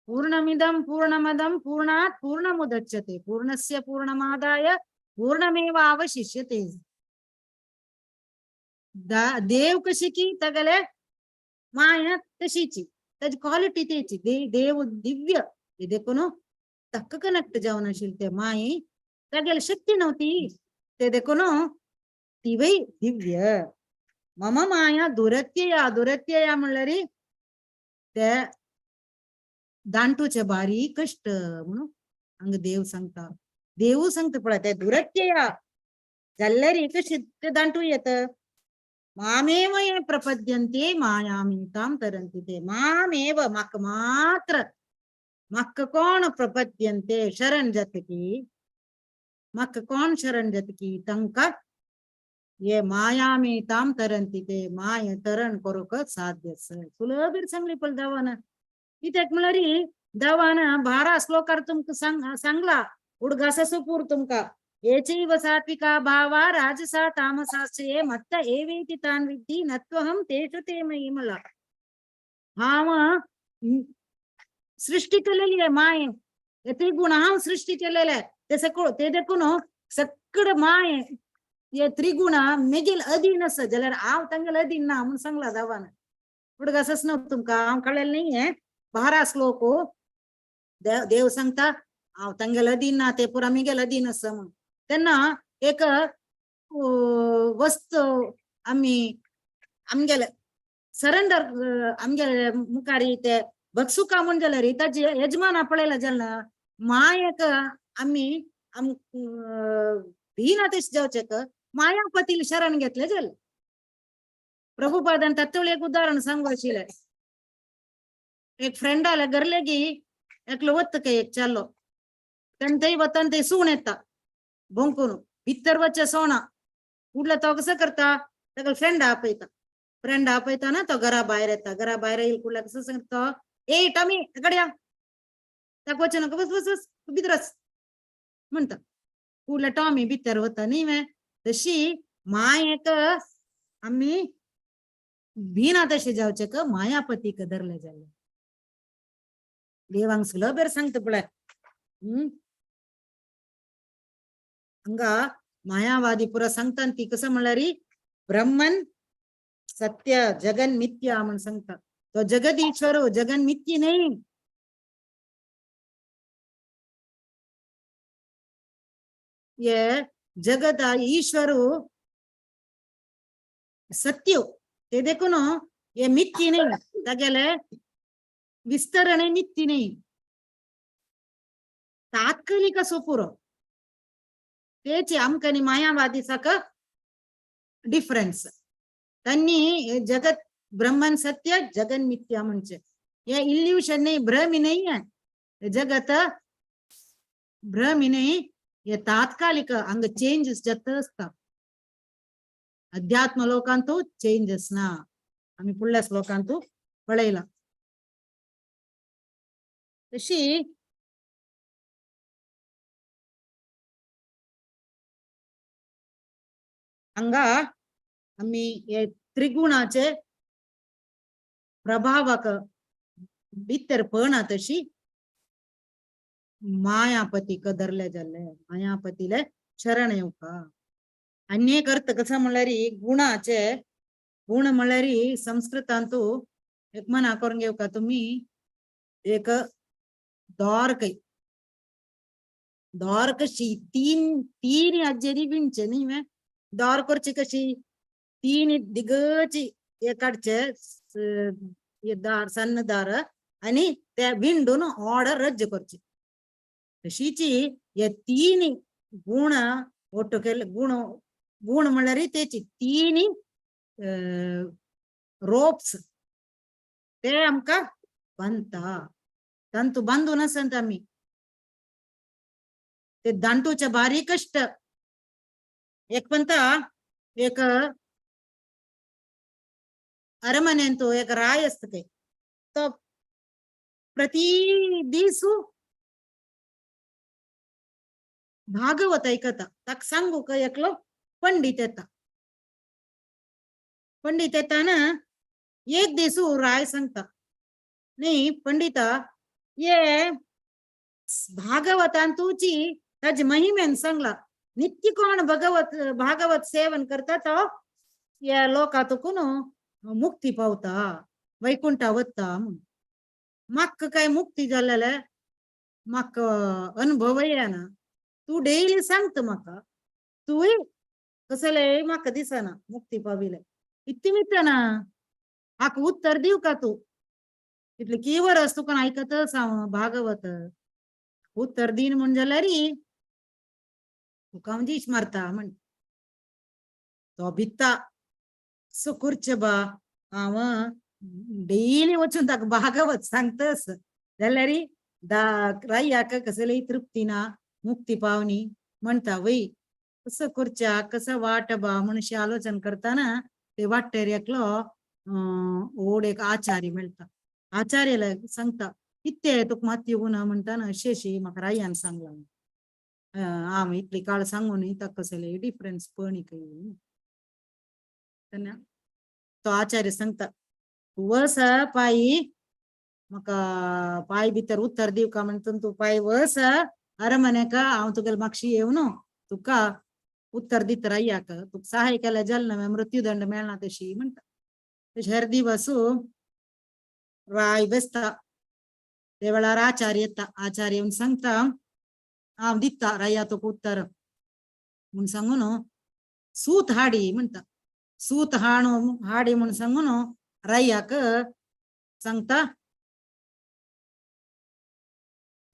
पूर्णमिदं पूर्णमदं पूर्णात् पूर्णमुदच्यते पूर्णस्य पूर्णमादाय पूर्णमेव अवशिष्यते. देव कशी की तागेले माया तशीची ताजी क्वालिटी तेची. देव दिव्य देखून ताका कनेक्ट जावन आशिल्ले ते माये तागेले शक्ती नव्हती ते देखून तिवय दिव्य. मम माया दुरत्यया दुरत्यया म्हणल्यार ते दांटूचे बारीक कष्ट म्हणून हांगा देव सांगता. देवू सांगता पळय ते दुरत्यया जाल्यार कशें ते दांटू येता. मामेव ये प्रपद्यन्ते मायामेतां तरन्ति ते. मामेव म्हाका मात्र म्हाका कोण प्रपद्यन्ते शरण जातकी म्हाका कोण शरण जातकी तांकां ये मायामेतां तरन्ति ते माया तरण करूंक साध्य आसा. सुलभीर सांगली पळय देवान. कित्याक म्हळ्यार देवान 12 श्लोकार तुमकां सांगला उडगासाचो पूर तुमकां. एचैव सात्विका भावा राजसा तामसाश्च मत्त एवेति तान् विद्धि नत्वहं तेषु ते मयि म्हणला. हांव सृष्टी केलेली आहे माये ते गुण हांव सृष्टी केलेले ते सगळं ते देखून सगळं माये हे त्रिगुण मेगेल अधीन आसा जाल्यार हांव तांगेल अधीन ना म्हणून सांगला देवान. उडगासच न्हू तुमकां हांव कळ्ळें न्ही हें 12 श्लोक देव सांगता हांव तांगेल अधीन ना ते पुरा मेगेल अधीन आसा म्हणून. तेन्ना एक वस्तू आमी आमगेले सरेंडर आमगेले मुखार ते बक्षुका म्हूण जाल्यार ताजे यजमान पळयला जाल्यार मायेक आमी भिना तशें जावचें मायापतील शरण घेतलें जालें. प्रभुपादान तत्वळ एक उदाहरण सांगू आशिल्लें. एक फ्रेंडाले घरले गी एकलो वता काय एक चलो तेन्ना थंय वता थंय सूण येता भोंकून भितर वचचे सोणा उडला तो कसं करता ताका फ्रेंड आपयता. फ्रेंड आपयता ना तो घरा भायर येता. घरा भायर येईल कुडला कसं सांगता ए टॉमी कडे या ताका वचूं नाका बस बस बस तूं भितर वच म्हणटा. कुडला टॉमी भितर वता न्ही मे तशी मायेक आमी भिना तशें जावचें क मायापतीक धरलें जालें. देवांक सुलभेर सांगता पळय. हांगा मायावादी पुरा सांगता ती कसं म्हणल्यार ब्रह्मन सत्य जगन मिथ्या म्हण सांगता. तो जगदीश्वर जगन मिथ्य न्ही. हे जगत ईश्वर सत्य ते देखून हे मिथ्य न्ही तागेले विस्तरण मिथ्य न्ही तात्कालिक असो पुरो. तेचे आमकां आनी मायावादी साक डिफरन्स. त्यांनी जगत ब्रह्मन सत्य जगन मिथ्या म्हणजे हे इल्युशन नाही भ्रम नाही आहे जगत भ्रम नाही हे तात्कालिक हांगा चेंजेस जाता आसता. अध्यात्म लोकांतू चेंजेस ना आमी फुडल्या श्लोकांतू पळयला. तशी हांगा आमी हे त्रिगुणाचे प्रभावाक भितर पळना तशी मायापतीक धरले जाल्ले मायापतीले शरण येवका. आनी एक अर्थ कसा म्हणल्यार गुणाचे गुण म्हणल्यार संस्कृतांतू एक मना करून घेवका तुमी एक दार कय दार कशी तीन तीन हाजेरी विणचे न्ही मे दार करची कशी तीन दिगची हे काडचे दार सन्न दार आनी ते विंडून ऑर्डर रज्ज करची तशीची हे तीन गुण ಒಟ್ಟು केले गुण गुण म्हणल्यार तेची तीन रोप्स ते आमकां बांदता. तांतू बांदून आसत आमी ते दांटूचे बारीक कश्ट एक पंत एक अरमनेंतु एक राय असते तो प्रति दिसू भागवत ऐकता. ताका सांगूक एकलो पंडित येता. पंडित येताना एक दिसू राय सांगता न्ही पंडिता ये भागवतान तुची ताजे महिमेन सांगला नित्य कोण भगवत भागवत सेवन करता तो या लोकांतून मुक्ती पावता वैकुंठा वता म्हणून. म्हाका काय मुक्ती जाल्लेले म्हाका अनुभव येना. तूं डेली सांगता म्हाका तूंय कसले म्हाका दिसना मुक्ती पाविले इतली ना हाका उत्तर दिव का तूं इतले की वरस तुका आयकतच हांव भागवत उत्तर दीन म्हण जाल्यार तुका हांव दीश मारता म्हण. तो भित्ता सो करचें बा हांव डेली वचून ताका भागवत सांगतस जाल्यार दा रायाक कसलेय तृप्ती ना मुक्ती पावनी म्हणटा वय कसं करच्या कसं वाट बा म्हणून आलोचन करताना ते वाटेर एकलो ओड एक आचार्य मेळटा. आचार्याला सांगता कितें तुका मात येवना म्हणटा अशें अशें म्हाका रायान सांगला हांव इतली काळ सांगून ताका कसले डिफरन्स पळय तेन्ना तो आचार्य सांगता तूं वस पायी म्हाका पाय भितर उत्तर दिवका म्हणटा तूं पाय वस अरमनेक हांव तुगेले मागशी येवन तुका उत्तर दिता रायाक तुका सहाय केल्यार जालें ना मृत्युदंड मेळना तशी म्हणटा. तशें हेर दिवस राय बेसता ते वेळार आचार्य येता. आचार्य येवन सांगता हांव दिता राया तुका उत्तर म्हूण सांगून सूत हाडी म्हणटा. सूत हाणू हाडी म्हूण सांगून रायाक सांगता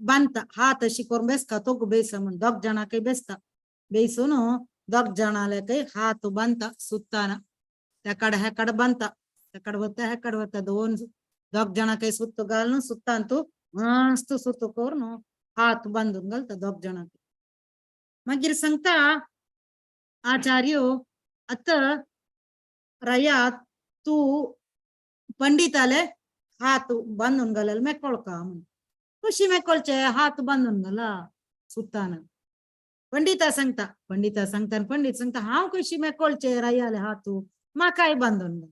बांदता हात अशी करून बेसता तोग बेस म्हूण दोग जाणांकय बेसता बेसून दोग जाणांकय हात बांदता सुताना त्या हेकाड बांदता तेकाड वता हेकाड वता दोन दोग जाणांकय सुत्त घालून सुतान तूं मस्त सुत करून हात बांदून घालता दोग जाणांक. मागीर सांगता आचार्य आतां राया तूं पंडिताले हात बांदून घालेले मेकळका म्हूण. कशी मेकळचे हात बांदून घाला सुतान. पंडिता सांगता पंडिता सांगता पंडित सांगता हांव कशी मेकळचे रायाले हात म्हाकाय बांदून घाल.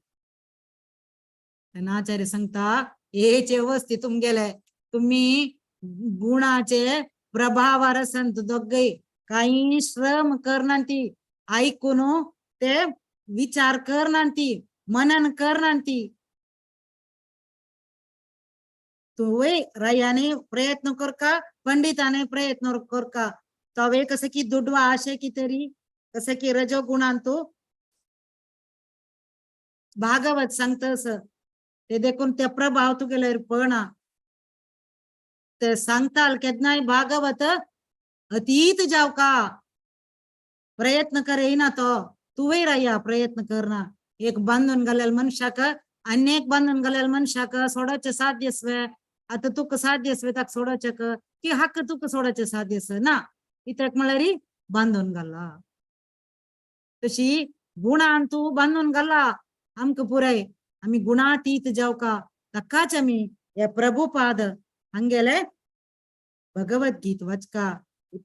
तेन्ना आचार्य सांगता हेचे वस्ती तुमगेले तुम्ही गुणाचे प्रभावार आसन दोगय काही श्रम करना ती ऐकून ते विचार करना ती मनन करना ती. तुवें रायाने प्रयत्न करका पंडिताने प्रयत्न करका तवे कसं की दुडवा अशें की तरी कसं की रजोगुणान तो भागवत सांगतस ते देखून ते प्रभाव तुगेले पळना. ते सांगताल केन्नाय भागवत अतीत जावका प्रयत्न करना तो तुवें राया प्रयत्न करना. एक बांदून घालेल्या मनशाक आनी एक बांदून घालेल्या मनशाक सोडोवचें साध्य स्वे आतां तुका साध्य स्वे ताका सोडोवचें की हाका तुका सोडोवचें साध्य ना कित्याक म्हळ्यार बांदून घाला. तशी गुणान तूं बांदून घाला आमकां पुराय आमी गुणातीत जावका ताकाच आमी हे प्रभुपाद हांगेले भगवद्गीत वाचका.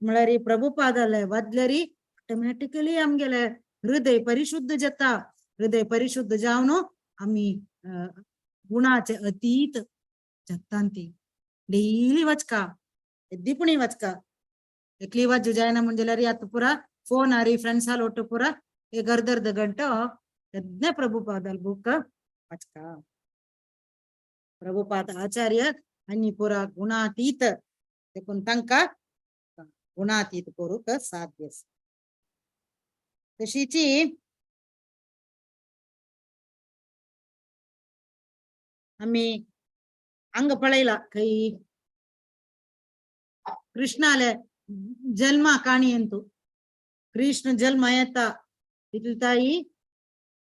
म्हळ्यार प्रभुपादाले वाचल्यार ऑटोमॅटिकली आमगेले हृदय परिशुद्ध जाता. हृदय परिशुद्ध जावन आमी गुणाचे अतीत जाता. ती डेली वाचका येद्दीपणी वाचका. एकली वाचू जायना म्हण जाल्यार आतां पुरा फोनार फ्रेंड्साल ಒಟ್ಟು ಪೂರ एक अर्ध अर्ध गंटो यज्ञ प्रभुपादाल बुक वाचका. प्रभुपाद आचार्य आनी पुरा गुणातीत देखून तांकां गुणातीत करूंक साध्य आसा. तशीची आमी हांगा पळयला खंय कृष्णाले जन्मा काणयेंतु कृष्ण जल्म येता तितली ताई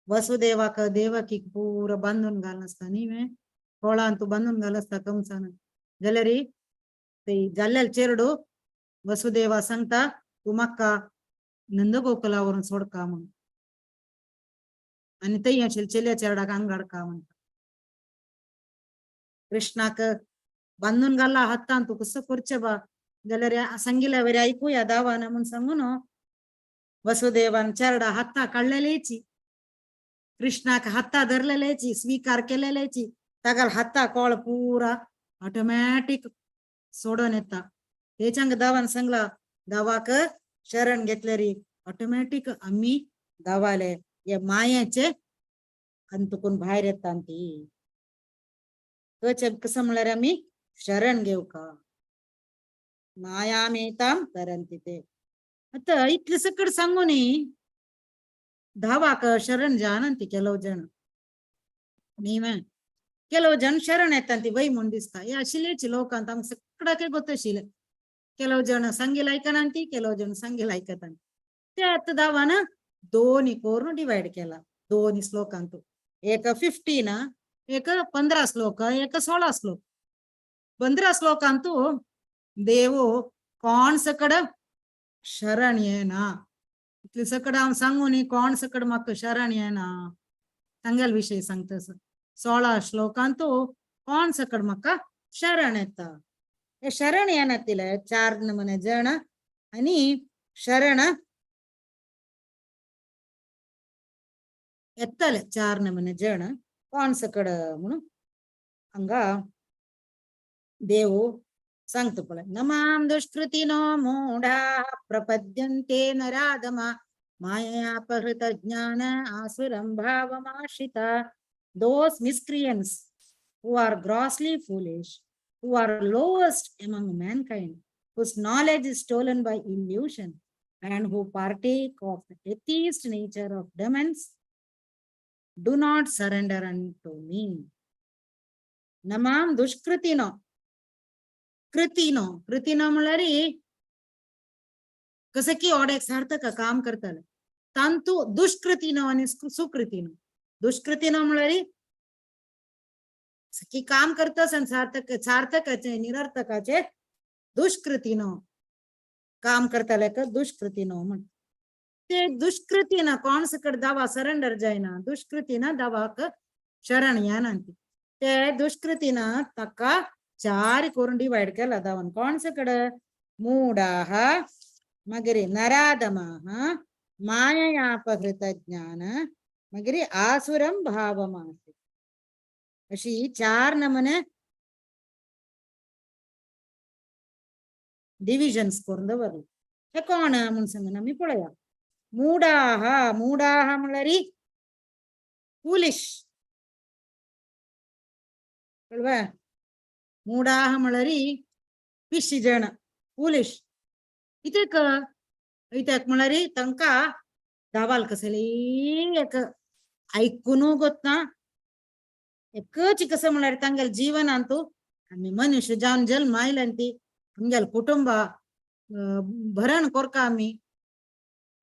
वसुदेवाक देवकीक पूरा बांदून घालनासता न्ही वे कोळांतू बांदून घालसता कंसान जाल्यार ते जाल्लेले चेरडू वसुदेवा सांगता तूं म्हाका नंदगोकुला व्हरून सोडका म्हणून आनी थंय आशिल्ले चेल्या चेरडाक हांगा हाडका म्हणटा. कृष्णाक बांदून घाला हातान, तूं कसो करचें बा जाल्यार सांगिल्ल्या वरी आयकुया दावान म्हूण सांगून वसुदेवान चेरडा हाता काडलेलेची, कृष्णाक हाता धरलेलेची, स्वीकार केलेलेची, तागल हाता कोळ पुरा ऑटोमॅटीक सोडून येता. तेच्यांग दावान सांगला दावाक शरण घेतलेरी ऑटोमॅटीक आमी दावाले हे मायेचे अंतकून भायर येता. ती कसं म्हणल्यार आमी शरण घेवका, मायामेतां तरंती ते. आतां इतले सकट सांगू न्ही धावाक शरण जाणंती ಕೆಲವು जण न्ही, ಕೆಲವು जण शरण येता ती वय म्हूण दिसता. हे आशिल्लेच लोकांत आमकां सगळ्याकय गोत आशिल्ले. ಕೆಲವು जण सांगील आयकनांती, ಕೆಲವು जण सांगील आयकतांती. ते आतां धावान दोनी करून डिवायड केला दोनी श्लोकांतू, एक 15, एक 15 श्लोक, एक 16 श्लोक. 15 श्लोकांतू देवो कोण सकड शरण येना, इतले सकड हांव सांगू न्ही कोण सकड म्हाका शरण येना सांगेल विशय सांगता. 16 श्लोकांतू कोण सकड म्हाका शरण येता. हे शरण येनातिले 4 नमूने जण आनी शरण येतले 4 नमूने जण कोण सकड म्हणून हांगा देव सांगता पळय. नमाम दुष्कृतिनो मूढा प्रपद्यन्ते नराधमा मायापहृत ज्ञान आसुरं भावमाश्रिता. Those miscreants who are grossly foolish, who are lowest among mankind, whose knowledge is stolen by illusion, and who partake of the atheist nature of demons, do not surrender unto me. Namam dushkritino, कृतीनो, कृतीनो म्हणल्यार कसं की ऑडेक सार्थक काम करतले तांतू दुष्कृतीनो आनी सुकृतीनो. दुष्कृतीनो म्हणल्यार की काम करतस आनी सार्थक, सार्थकाचे निरर्थकाचे दुष्कृतीनो काम करतले का दुष्कृतीनो म्हण. ते दुष्कृतीना कोण सकट दावा सरेंडर जायना, दुष्कृतीना दावाक शरण येना. ते दुष्कृतीना ताका 4 करून डिवायड केला दावान. कोण सकड मूढाः, मागीर नराधमाः, माययापहृत ज्ञान, मागीर आसुरं भावमासि. अशी 4 नमुने डिविजन्स करून दवरले. हे कोण म्हूण सांगून आमी पळया. मूढाः, मूढाः म्हणल्यार फुलिश, कळ्ळें? मूढाः म्हणल्यार पिशी जण, फुलिश. कित्याक कित्याक म्हणल्यार तांकां दावाल कसली एक आयकूनू गोतना एकच कसं म्हणल्यार तांगेले जीवनांतू आमी मनुष्य जावन जल्म आयल्यान ती आमगेले कुटुंबा भरण कोरका आमी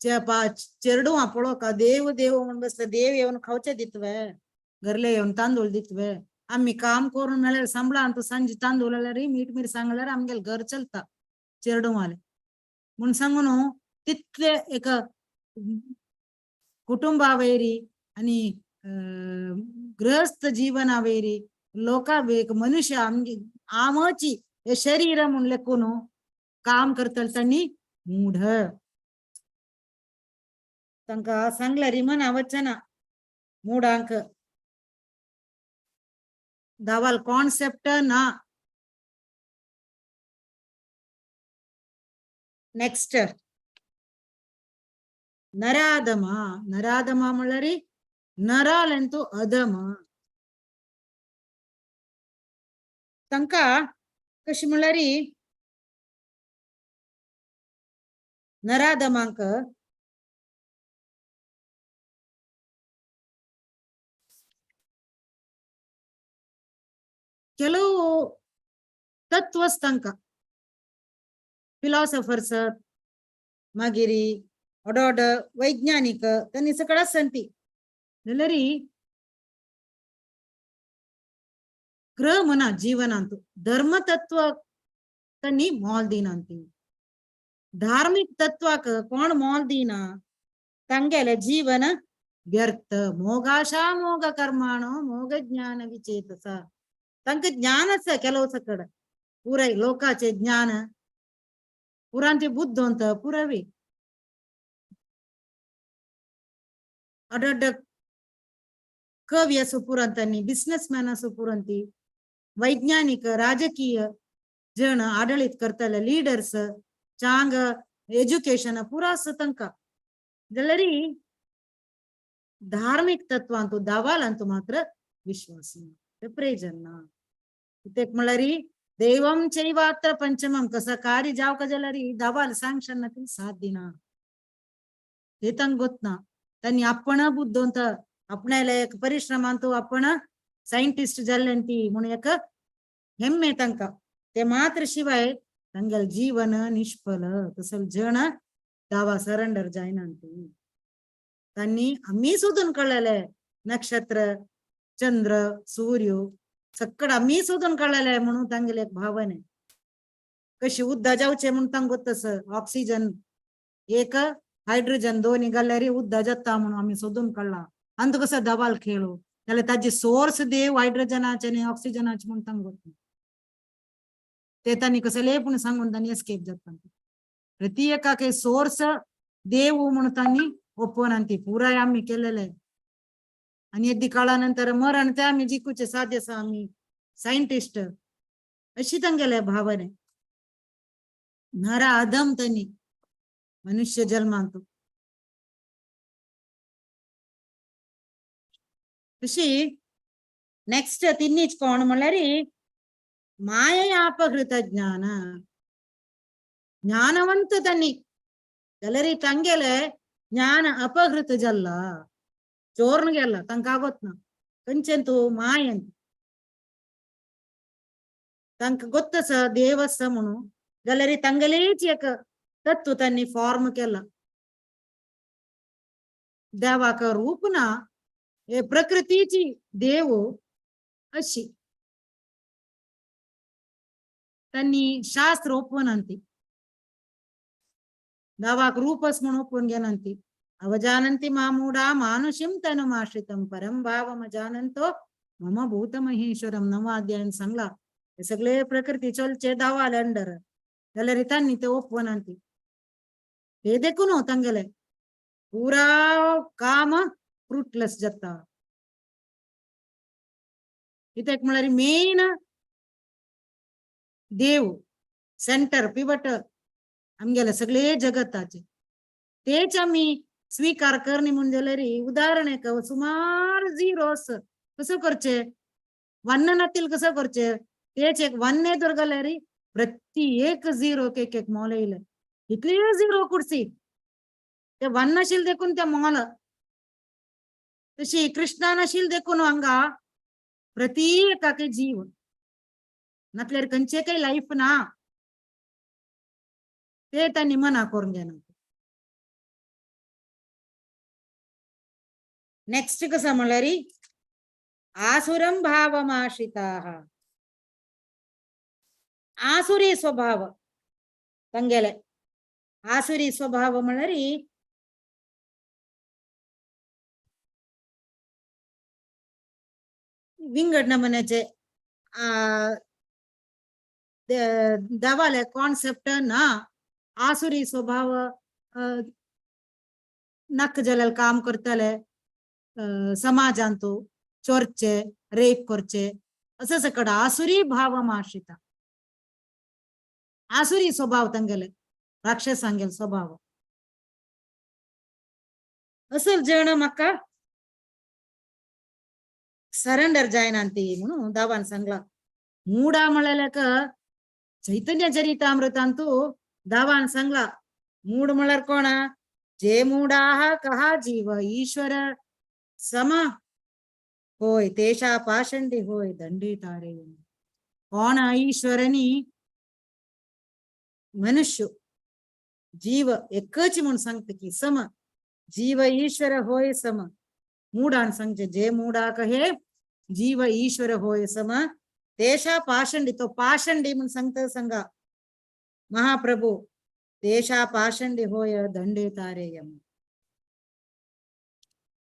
चेरडुवां पळोवका देव देव म्हूण बसले, देव येवन खावचे दितवे, घरले येवन तांदूळ दितवे, आमी काम करून मेळ्यार सांबळान तूं सांजे तांदूळ जाल्यार मीठ मिर सांगल्यार आमगेले घर चलता चेरडुवाले म्हूण सांगू न्हू. तितले एक कुटुंबा वयरी आनी गृहस्थ जीवना वयरी लोका एक मनुष्य आमगे आमची हे शरीर म्हूण लेखून काम करतले तांणी मूढ. तांकां सांगल्यार मना वचना मूढांक दावाल कॉन्सेप्ट ना. नेक्स्ट नराधमा. नराधमा म्हणल्यार नरालंतू अधम. तांकां कशी म्हणल्यार नराधमांक ಕೆಲವು तत्वस तांकां फिलॉसॉफर्स मागीर ओडोड वैज्ञानिक तांणी सगळं आसता जाल्यार ग्रह म्हणा जीवनांतू धर्मतत्व तांणी मोल दिनांती. धार्मिक तत्वाक कोण मोल दिना तांगेले जीवन व्यर्थ. मोगाशा मोग कर्माणो मोग ज्ञान विचेतसा. तांकां ज्ञान आसा ಕೆಲವು सकड पुराय लोकाचे ज्ञान पुरांचे बुद्धवंत पुरावे अडड कवी असो पुरांतांनी, बिझनेसमॅन असो पुरांती, वैज्ञानिक, राजकीय जण आडळीत करतले, लिडर्स, चांग एज्युकेशन पुरा आसा तांकां. जाल्यार धार्मिक तत्वांतू दावालांतू मात्र विश्वास ना, ते प्रयोजन ना. कित्याक म्हळ्यार देवम चैवात्र पंचमम कसा कार्य जावका जाल्यार दावाल सँक्शन ना ती साथ दिना, ते तांकां गोतना. तांणी आपण बुद्धवंत आपणाले एक परिश्रमांतू आपण सायंटिस्ट जाल्ले ती म्हणून एक हेम्मे तांकां. ते मात्र शिवाय तांगेले जीवन निष्फल. तसले जण दावा सरेंडर जायना ती. तांणी आमी सोदून काडलेले नक्षत्र, चंद्र, सूर्य सक्कड आमी सोदून काडलेले म्हणून तांगेले एक भावने. कशी उद्दा जावचे म्हणून तांकां गोत आसा. ऑक्सिजन एक, हायड्रोजन दोन घाल्यार उद्दा जाता म्हणून आमी सोदून काडला. आनी तो कसो दवाल खेळू जाल्यार ताजे सोर्स देव हायड्रोजनाचे आनी ऑक्सिजनाचे म्हणून तांकां गोत. ते तांणी कसले पूण सांगून तांणी एस्केप जाता. प्रति एकाक सोर्स देव म्हणून तांणी ओपन ती पुराय आमी केलेले. आनी येद्दी काळा नंतर मरण ते आमी जिखूचे साध्य आसा आमी सायंटिस्ट अशी तांगेले भावने. नरा अदम तांणी मनुष्य जन्मांतू. तशी नेक्स्ट तिन्हीच कोण म्हणल्यार मायया अपहृत ज्ञान. ज्ञानवंत तांणी जाल्यार तांगेले ज्ञान अपहृत जाल्ला, चोरून गेला, तांकां गोतना खंयचें तूं मायेन. तांकां गोत्त आसा देव आसा म्हणून जाल्यार तांगेलेच एक तत्व तांणी फॉर्म केला. देवाक रूप ना, हे प्रकृतीची देव अशी तांणी शास्त्र ओपवनांती. देवाक रूपस म्हणून ओपून घेनांती. अवजानंती मामूढा मानुषीं तनुमाश्रितं परम भावमजानंतो मम भूतमहेश्वरम. नवाध्यायान सांगला हे सगळे प्रकृती चलचे दावाले अंडर जाल्यार तांणी ते ओपवनांती. ते देखून तांगेले पुरा काम फ्रुटलेस जाता. कित्याक म्हळ्यार मेन देव सेंटर पिवट आमगेले सगळे जगताचे तेच आमी स्वीकार करणे म्हूण जाल्यार उदाहरण एक सुमार झिरोस कसो करचे, वन्न नातील कसो करचे, तेच एक वन्ने तर जाल्यार प्रति एक झिरो एक एक मोल येयले इतले झिरो कुर्सी ते वन नाशील देखून ते मोल. तशी कृष्णा नाशील देखून हांगा प्रति एकाक जीव नातल्यार खंयचे काही लायफ ना. ते तांणी मना करून घेना. नेक्स्ट कसा म्हणल्यार आसुरम भावमाश्रिताः. आसुरी स्वभाव तांगेले. आसुरी स्वभाव म्हणल्यार विंगड नमुन्याचे देवाले कॉन्सेप्ट ना. आसुरी स्वभाव नक्क जाल्यार काम करतले समाजांतू चोरचे, रेप करचे, असं सकड आसुरी भावमाश्रिता. आसुरी स्वभाव तांगेले, राक्षसांगेले स्वभाव. असल जण म्हाका सरेंडर जायना ती म्हणून दावान सांगला. मूडा म्हळ्यार चैतन्य चरितामृतांतू दावान सांगला मूड म्हळ्यार कोण? जे मूडाः कहा जीव ईश्वर सम होय तेषा पाषंडी होय दंडी तारे. कोण ईश्वरनी मनुष्य जीव एकच म्हणून सांगता की सम जीव ईश्वर होय सम. मूडान सांगचे जे मूडा कहे जीव ईश्वर होय सम तेषा पाषंडी. तो पाषंडी म्हणून सांगता सांगा महाप्रभू देशा पाषंडी होय दंडे तारे यम.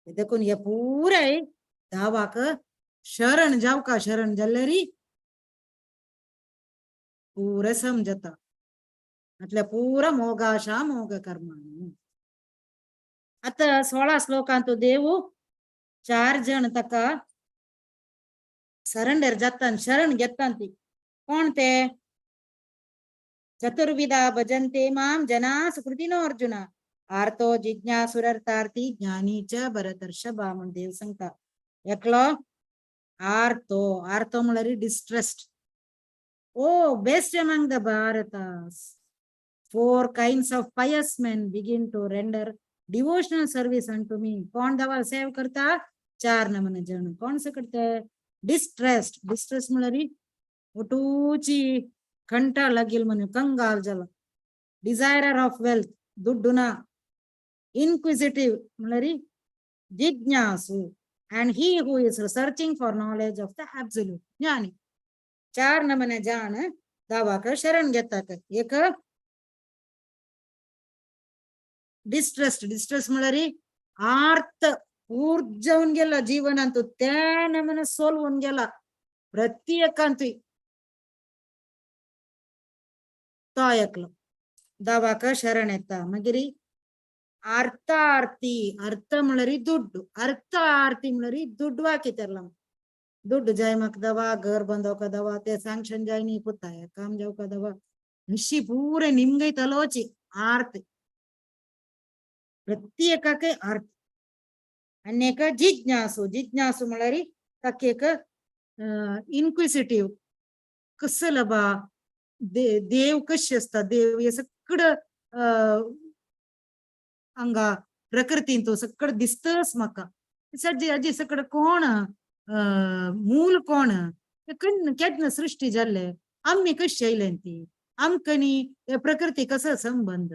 देखून हे पुराय धावाक शरण जावका शरण जाल्लेरी पुरे समजता म्हटल्यार पुरा मोगाशा मोग कर्माणी. आता 16 श्लोकांत देव 4 जण ताका सरेंडर जाता शरण घेता ती कोण ते? चतुर्विधा भजन्ते मां जना सुकृतिनो अर्जुन आर्तो जिज्ञासुरर्थार्थी ज्ञानी च भरतर्षभा म्हण देव सांगता. एकलो आर्तो, आर्तो म्हळ्यार distressed. Oh best among the Bharatas, 4 kinds of pious men begin to render devotional service unto me. कोण देवाला सेव करता? 4 नमूने जण. कोण से करता? डिस्ट्रेस्ड. डिस्ट्रेस म्हळ्यार ಒಟೂಚಿ ಕಂಠ ಲಗಿಲ್ ಮನೆ ಕಂಗಾಲ್ ಜಲ. ಡಿಸೈರರ್ ಆಫ್ ವೆಲ್ತ್ ದುಡ್ಡುನ. ಇನ್ಕ್ವಿಸಿಟಿವ್ म्हळ्यार जिज्ञासु. And he who is searching for knowledge of the absolute ज्ञानी. 4 नमूने जाण दावाक शरण घेतात. एक डिस्ट्रेस्ड, डिस्ट्रेस म्हळ्यार आर्त ऊर्जवन गेला जीवनांतु त्या नमूने सोलवून गेला प्रत्येकांतुय तो एकलो दावाक शरण येता. मागीर ಅರ್ಥಾರ್ಥಿ, ಅರ್ಥ म्हळ्यार दुड्ಡು, ಅರ್ಥ ಆರ್ತಿ म्हळ्यार दुड्वा कितें दुड्ಡು जाय म्हाका दवा, घर बांदोवका दवा, ते सँक्शन जाय न्ही पुताय काम जावका दवा, निशी पुरे निमगय तलोची आर्ती प्रत्येकाक आर्ती. आनी एक जिज्ञासू, जिज्ञासू म्हळ्यार ताका एक इन्क्विसिटीव कसलो बा देव कशे आसता, देव हे सगळं हांगा प्रकृतीन तो सगळं दिसतच म्हाका सजी आजी सगळं कोण मूल कोण केन्ना सृष्टी जाल्ले, आमी कशी आयले ती, आमकां न्ही प्रकृती कसो संबंध,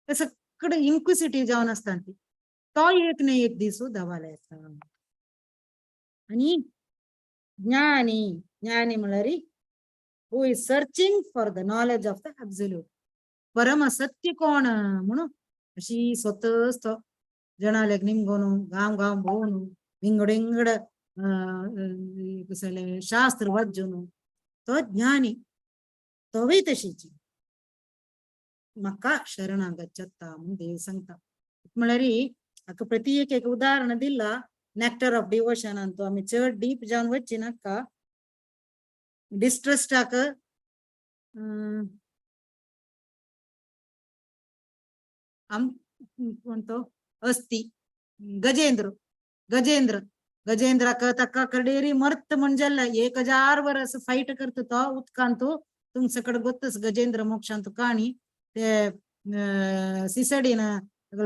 हे सगळं इन्क्विसिटीव जावन आसता ती. तो एक न्ही एक दीस देवाले येता. आनी ज्ञानी, ज्ञानी म्हळ्यार who is searching for the knowledge of the absolute. परम सत्य कोण म्हणून अशी स्वतःच तो जणालेक निमगोन गांव गांव भोंवन विंगड विंगड कसले शास्त्र वाचून तो ज्ञानी तोवूय तशीची म्हाका शरणागत म्हणून देव सांगता. म्हळ्यार हाका प्रति एक एक उदाहरण दिला नेक्टर ऑफ डिवोशन अंतु आमी चड डीप जावन वच्ची नाका. डिस्ट्रस्टाक कोण तो अस्ति गजेंद्र, गजेंद्र गजेंद्राक ताका कडेरी मर्त म्हण जाल्ले 1000 वरस फायट करता तो उदकांतु. तुमचे कडेन गोत्तच गजेंद्र मोक्षांतु काणी ते सिसडीन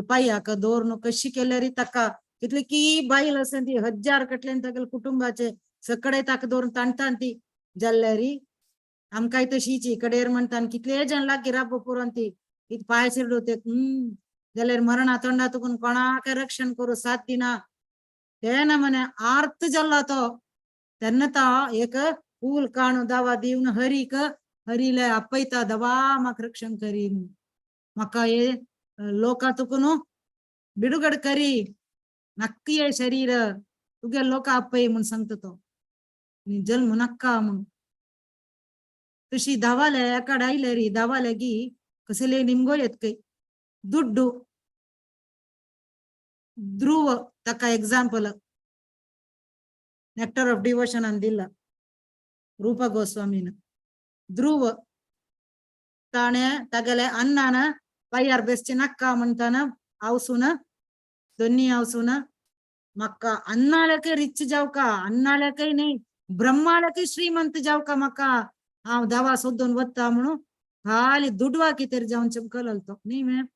पांयाक दवरून कशी केल्यारी ताका कितली की बायल आसा ती 1000 कटल्यान तागेले कुटुंबाचे सगळे ताका दवरून ताणतान ती जाल्ल्यारी. आमकांय तशीची कडेर म्हणटा कितले जण लागीं राबो पुरोन ती कित पांय शिरडो ते जाल्यार मरणा तोंडा तुकून कोणाक रक्षण करूं साथ दिना. तेन्ना म्हणे आर्त जाल्लो तो तेन्ना तो एक फूल काणू दावा दिवन हरीक हरीले आपयता दवा म्हाका रक्षण करी, म्हाका हे लोका तुकून बिडुगड करी, नक्की हे शरीर तुगे लोक आपय म्हूण सांगता तो, जल्म नाका म्हूण. तशी धावाले एकाड आयले री धावाले गी कसले निमगो येत काय दुड्डू ध्रुव ताका एक्झाम्पल नेक्टर ऑफ डिवोशनान दिला रूप गोस्वामीन. ध्रुव ताणें तागेले अन्नान पांयार बेसचे नाका म्हणटाना हावसून दोन्ही हावसून म्हाका अन्नालकय रिच जावका, अन्नालकय न्ही ब्रह्मालकय श्रीमंत जावका, म्हाका हांव दवा सोदून वता म्हणून खाली दुडवा कितें जावन चमकलो तो न्ही मॅम.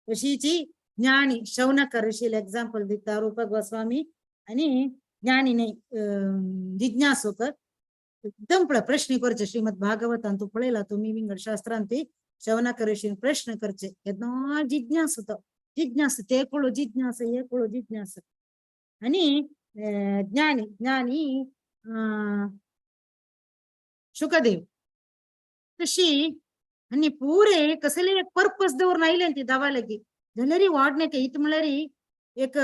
तशीची ज्ञानी शौनक ऋषील एक्झाम्पल दिता रूप गोस्वामी. आनी ज्ञानी न्ही जिज्ञासूक एकदम प्रश्न करचे श्रीमद भागवतान तूं पळयला तुमी विंगड शास्त्रांत ती शौनक ऋषीन प्रश्न करचे केन्ना जिज्ञासू तो जिज्ञास ते कुळो जिज्ञास हे कुळो जिज्ञास. आनी ज्ञानी ज्ञानी शुकदेव तशी आनी पुरे कसले एक पर्पस दवरून आयले ती दावा लागी जाल्यार वाडणे इत म्हळ्यार एक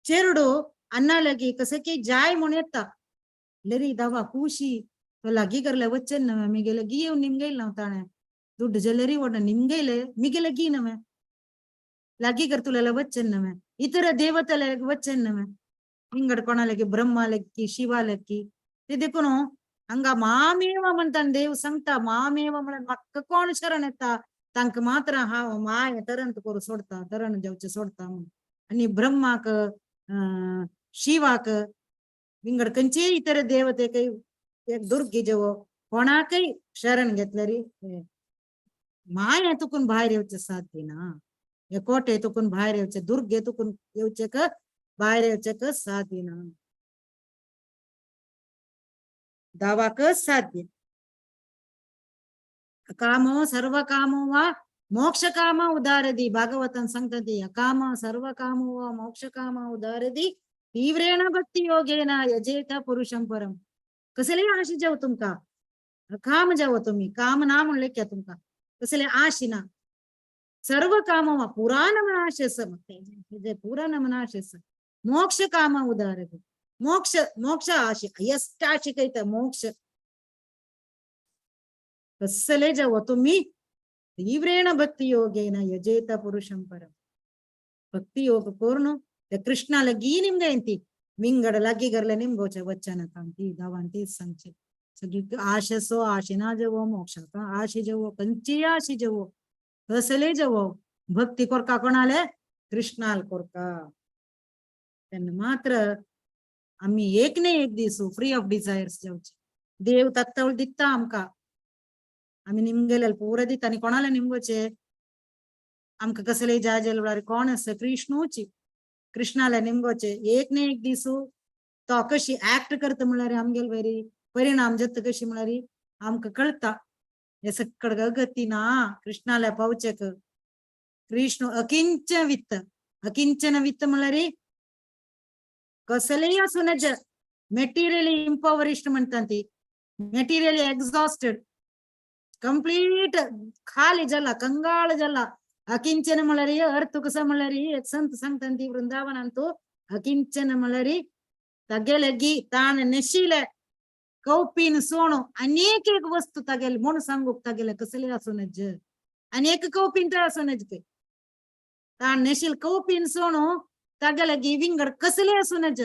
चेरडो अन्ना लागी कसं की जाय म्हूण येता लरी दावा खुशी तो लागी करले वचन नवे मिगेले गी येवन निमगेल ना ताणें दुड्ड जलेरी वड निमगेले मिगेले गी नवे लागी करतुलेले वचन नवे इतर देवतले वचन नवे ಹಿಂಗಡ್ कोणालागी ब्रह्मा लक्की शिवा लक्की ते देखून हांगा मामेव म्हणटा देव सांगता मामेव म्हळ्यार म्हाका कोण शरण येता तांकां मात्र हांव माय तरंत करूं सोडता तरण जावचें सोडता म्हणून. आनी ब्रह्माक शिवाक विंगड खंयचेय इतर देवतेकय एक दुर्गे जेवो कोणाकय शरण घेतल्यार माया तुकून भायर येवचें साध्य ना. हे कोटे तुकून भायर येवचें दुर्गे तुकून येवचें क भायर येवचें क साध्य ना. दावाक साध्य कामो सर्व कामो वा मोक्ष काम उदारदी भागवतान सांगता ती अकाम सर्व कामो वा मोक्ष काम उदारदी तीव्रेण भक्ती योगेन यजेत पुरुषं परम. कसले आशी जाव तुमका काम जावो तुम्ही काम ना म्हणले क्या तुमका कसले आशी ना सर्व काम वा पुराण मनाशेस पुराण मनाशेस मोक्ष काम उदारदी मोक्ष मोक्ष आशी हयस्ट आशी कैत मोक्ष कसले जावो तुम्ही तीव्रेण भक्ती योगेन यजेत पुरुषं परम. भक्ती योग करून ते कृष्णा लगी निमगे ती विंगड लागी करले निमगोचे वचन ती दावान सांगचे सगळी आशेसो आशिना जेवो मोक्षाका आशी जेवो कंची आशी जेवो कसले जेवो भक्ती कोरका कोणाले कृष्णाल कोरका. तेन्ना मात्र आमी एक ने एक दीस फ्री ऑफ डिझायर्स जावचे. देव तत्वळ दिता आमकां आमी निमगेले पुरा दिता आनी कोणाले निमगोचे आमकां कसले जाय जाल्यार वेळार कोण आसा कृष्णूची कृष्णाले निमगोचे एक ने एक दीस तो कशी ऍक्ट करता म्हळ्यार आमगेले वयर परिणाम जाता कशी म्हळ्यार आमकां कळटा हे सकड गती ना कृष्णाले पावचेक. कृष्ण अकिंचन वित्त अकिंचन वित्त म्हळ्यार कसलेय आसूं नज मेटिरियली इंपॉवरिश्ड म्हणटा ती मेटिरियली एक्झॉस्टेड कंप्लीट खाली जाला कंगाळ जाला. अकिंचन म्हळ्यार अर्थ कसो म्हळ्यार एक संत सांगता ती वृंदावनांतू अकिंचन म्हळ्यार तागेले गी ताण नेशिले कौपीन सोणू अनेक एक वस्तू तागेले म्हूण सांगूक तागेले कसले आसूं नज अनेक कौपीन तर आसूं नज ते ताण नेशील कौपीन सोणू तागेले गी विंगड कसले आसूं नज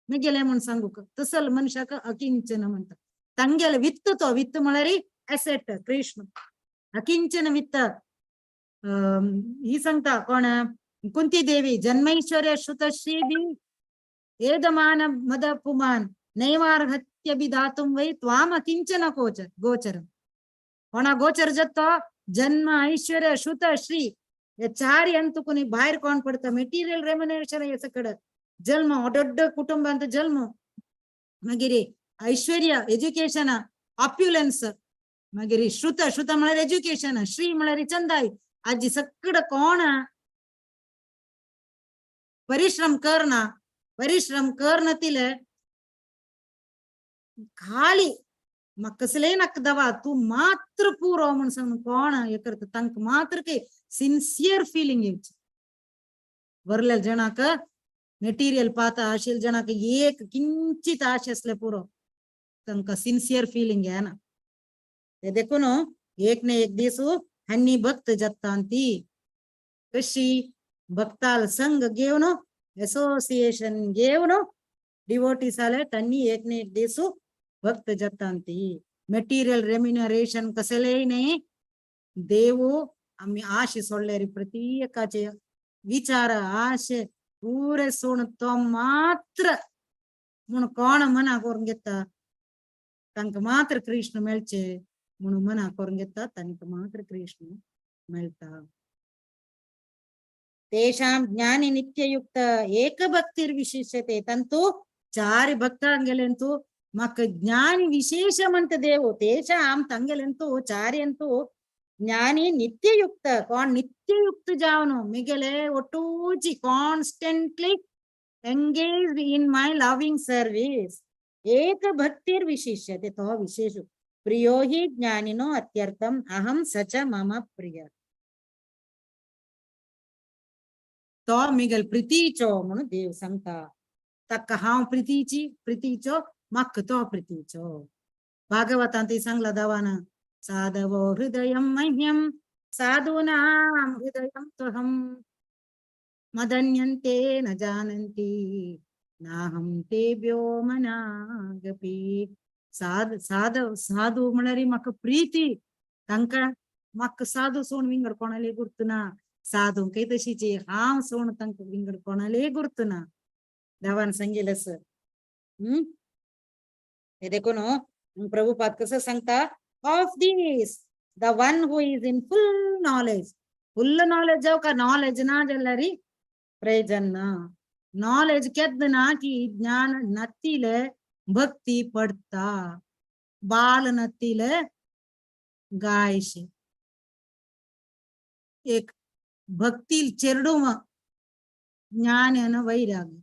मिगेले म्हूण सांगूक तसल मनशाक अकिंचन म्हणटा. तांगेले वित्त तो वित्त म्हळ्यार एसेट कृष्ण अकिंचन वित्त. ही सांगता कोण कुंती देवी जन्मैश्वर्य श्रुतश्री एदमान मद पुमान नैवार्हत्य दातुं वै त्वाम अकिंचन गोचर गोचर कोणा गोचर जाता जन्म ऐश्वर्य श्रुत श्री हे चार अंतुकुनी भायर कोण पडता मेटिरियल रेम्युनरेशन हे सकड जन्म दೊಡ್ಡ कुटुंब ಅಂತ जन्म मागीर ऐश्वर्य एज्युकेशन ऑप्युलन्स मागीर श्रुत श्रुत म्हळ्यार एज्युकेशन श्री म्हळ्यार चंदाय आजी सकड कोण परिश्रम करना परिश्रम करनतिले खाली कसले नाका दवा तूं मात्र पुरो म्हूण सांगून कोण हे करता तांकां मात्र काही सिन्सियर फिलिंग येवची. वरल्या जणाक मेटिरियल पाता आशिल्ल्या जणाक एक किंचित आश आसले पुरो तांकां सिन्सियर फिलिंग येना. ते देखून एक ने एक दीस हांनी भक्त जाता ती कशी भक्ताल संग घेवन असोसिएशन घेवन डिवोटीस आले तांनी एक ने एक दीस भक्त जाता ती. मेटिरियल रेम्युनरेशन कसलेय न्ही देव आमी आशे सोडल्यार प्रत्येकाचे विचार आशे पुरे सोडून तो मात्र म्हूण कोण मना करून घेता तांकां मात्र कृष्ण मेळचे म्हणून मना करून घेता तांकां मात्र कृष्ण मेळटा. तेषां ज्ञानी नित्ययुक्त एक भक्तिर्विशिष्यते तंतु चार भक्तांगेलेंतु म्हाका ज्ञानी विशेष म्हणटा देव तेषां ತಂಗೆಲೆಂತು ಚಾರ್ಯಂತು ಜ್ಞಾನಿ ನಿತ್ಯಯುಕ್ತ ಕೋಣ ನಿತ್ಯಯುಕ್ತ ಜಾವನು ಮಿಗೆಲೆ ಒಟ್ಟೂಜಿ constantly engaged in my loving service ಏಕ ಭಕ್ತಿರ್ ವಿಶಿಷ್ಯತೆ ತೋ ವಿಶೇಷ. प्रियो हि ज्ञानिनो अत्यर्थम अहं स च मम प्रिय. तो मिगल प्रीतीचो म्हणून देव सांगता. ताका हांव प्रीतीची, प्रीतीचो म्हाका तो प्रीतीचो. भागवतांत सांगला देवान, साधवो हृदयं मह्यं साधूनां हृदयं त्वहं मदन्यन्ते न जानन्ति नाहं तेभ्यो मनागपि. साध साधव साधू म्हळ्यार म्हाका प्रीती, तांकां म्हाका साधू सोण विंगड कोणाले गुर्तना, साधूंकय तशीची हांव सोण तांकां विंगड कोणाले गुर्तना देवान सांगिल्लें सर. हे देखून प्रभुपाद कसं सांगता, of this the one who is in full knowledge. Full knowledge जावं का नॉलेज ना जाल्यार प्रयोजन ना. नॉलेज केन्ना ना की ज्ञान नतिले भक्ती पडता, बाल नतिले गायशे. एक भक्ती चेरडूम ज्ञान आणि वैराग्य,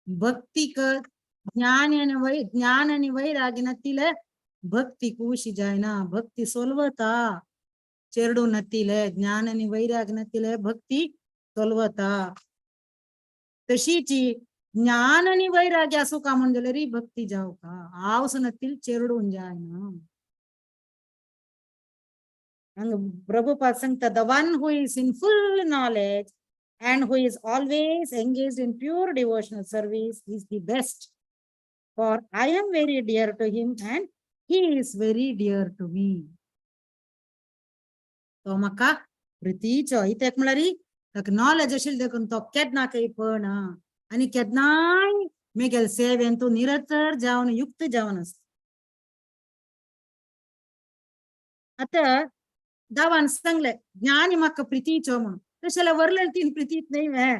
भक्ती ज्ञान आणि वै ज्ञान आणि वैराग्य नतिले भक्ती कुशी जायना, भक्ती सोलवता. चेरडू नतिले ज्ञान आणि वैराग्य नतिले भक्ती सोलवता. तशीची ज्ञान आणि वैराग्य असो का म्हणजे री भक्ती जाव का आवस नतील चेरडून जायना. प्रभुपाद सांगता, the one who is in full knowledge and who is always engaged in pure devotional service is the best. For I am very dear to him and he is very dear to me. तो म्हाका प्रितीचो. इत्याक म्हळ्यार ताका knowledge आशिल्लें देखून तो केन्ना काही पण आनी केन्नाय मेगेल सेवेन तूं निरंतर जावन युक्त जावन आसता. आतां देवान सांगलें ज्ञानी म्हाका प्रितीचो म्हणून, तशें जाल्यार वरलें तीन प्रितीत न्हय वे.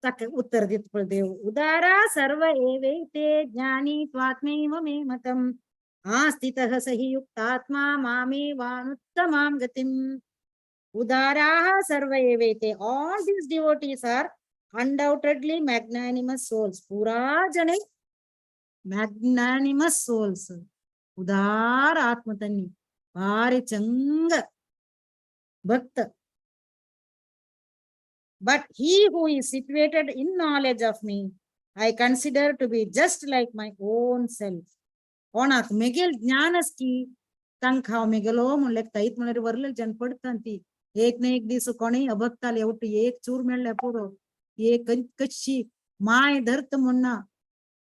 ताका उत्तर दिता पळय देव, उदारा सर्व एवैते ज्ञानी त्वात्मैव मे मतम् आस्थितः स हि युक्तात्मा मामेवानुत्तमां गतिम्. उदाराः सर्व एवैते, all these devotees are undoubtedly magnanimous souls. पुरा जणे मॅग्नॅनिमस सोल्स, उदार आत्मतन्नी, भारी चंग भक्त. But he who is situated in knowledge of me, I consider to be just like my own self. कोणाक मेगेल ज्ञान आसकी तांकां हांव मेगेलो म्हूण लेखता. इत म्हळ्यार वरले जन पडटा ती एक ना एक दीस कोणूय अभक्ताले ಒಟ್ಟು एक चूर मेळ्ळ्या पुरो. एक कशी माय धरत म्हूण ना.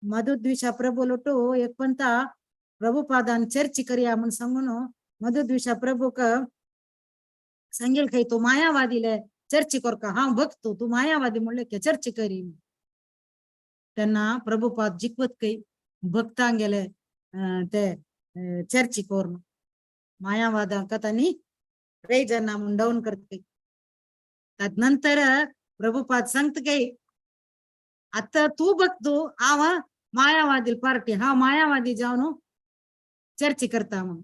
मधुद्विषा प्रभु लोटो एक पंता प्रभुपादान चर्च करया म्हूण सांगून मधुद्विषा प्रभूक सांगेल खंय तूं मायावादीले चर्च करका, हांव भक्त तूं मायावादी म्हणले चर्च करी. तेन्ना प्रभुपाद जिखवत खंय भक्तांगेले ते चर्च करून मायावादांक तांणी प्रयोजना म्हूण डावन करता. तदनंतर प्रभुपाद सांगता काय आता तू भक्त हांव मायावादी पार्टी, हांव मायावादी जावन चर्च करता म्हणून.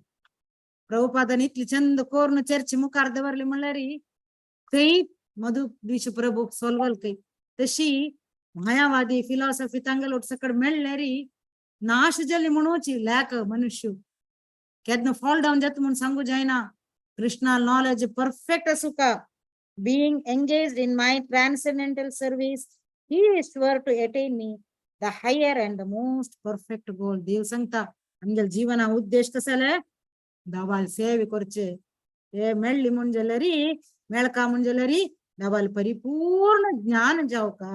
प्रभुपादान इतली चंद करून चर्च मुखार दवरली म्हणल्यार थंय मधुद्विष प्रभू सोलवल खंय. तशी मायावादी फिलॉसॉफी तांगेलो सकड मेळ्ळ्यार नाश जाली म्हणूची लॅक मनुष्य केन्ना फॉल डावन जाता म्हूण सांगू जायना. कृष्णा नॉलेज परफेक्ट आसूं का, being engaged in my transcendental service he is sure to attain me the higher and the most perfect goal. देव सांगता आमगेले जीवना उद्देश कसो जाल्यार देवाल सेवे करचे, ते मेळ्ळी म्हूण जाल्यार मेळका म्हूण जाल्यार देवाल परिपूर्ण ज्ञान जावका,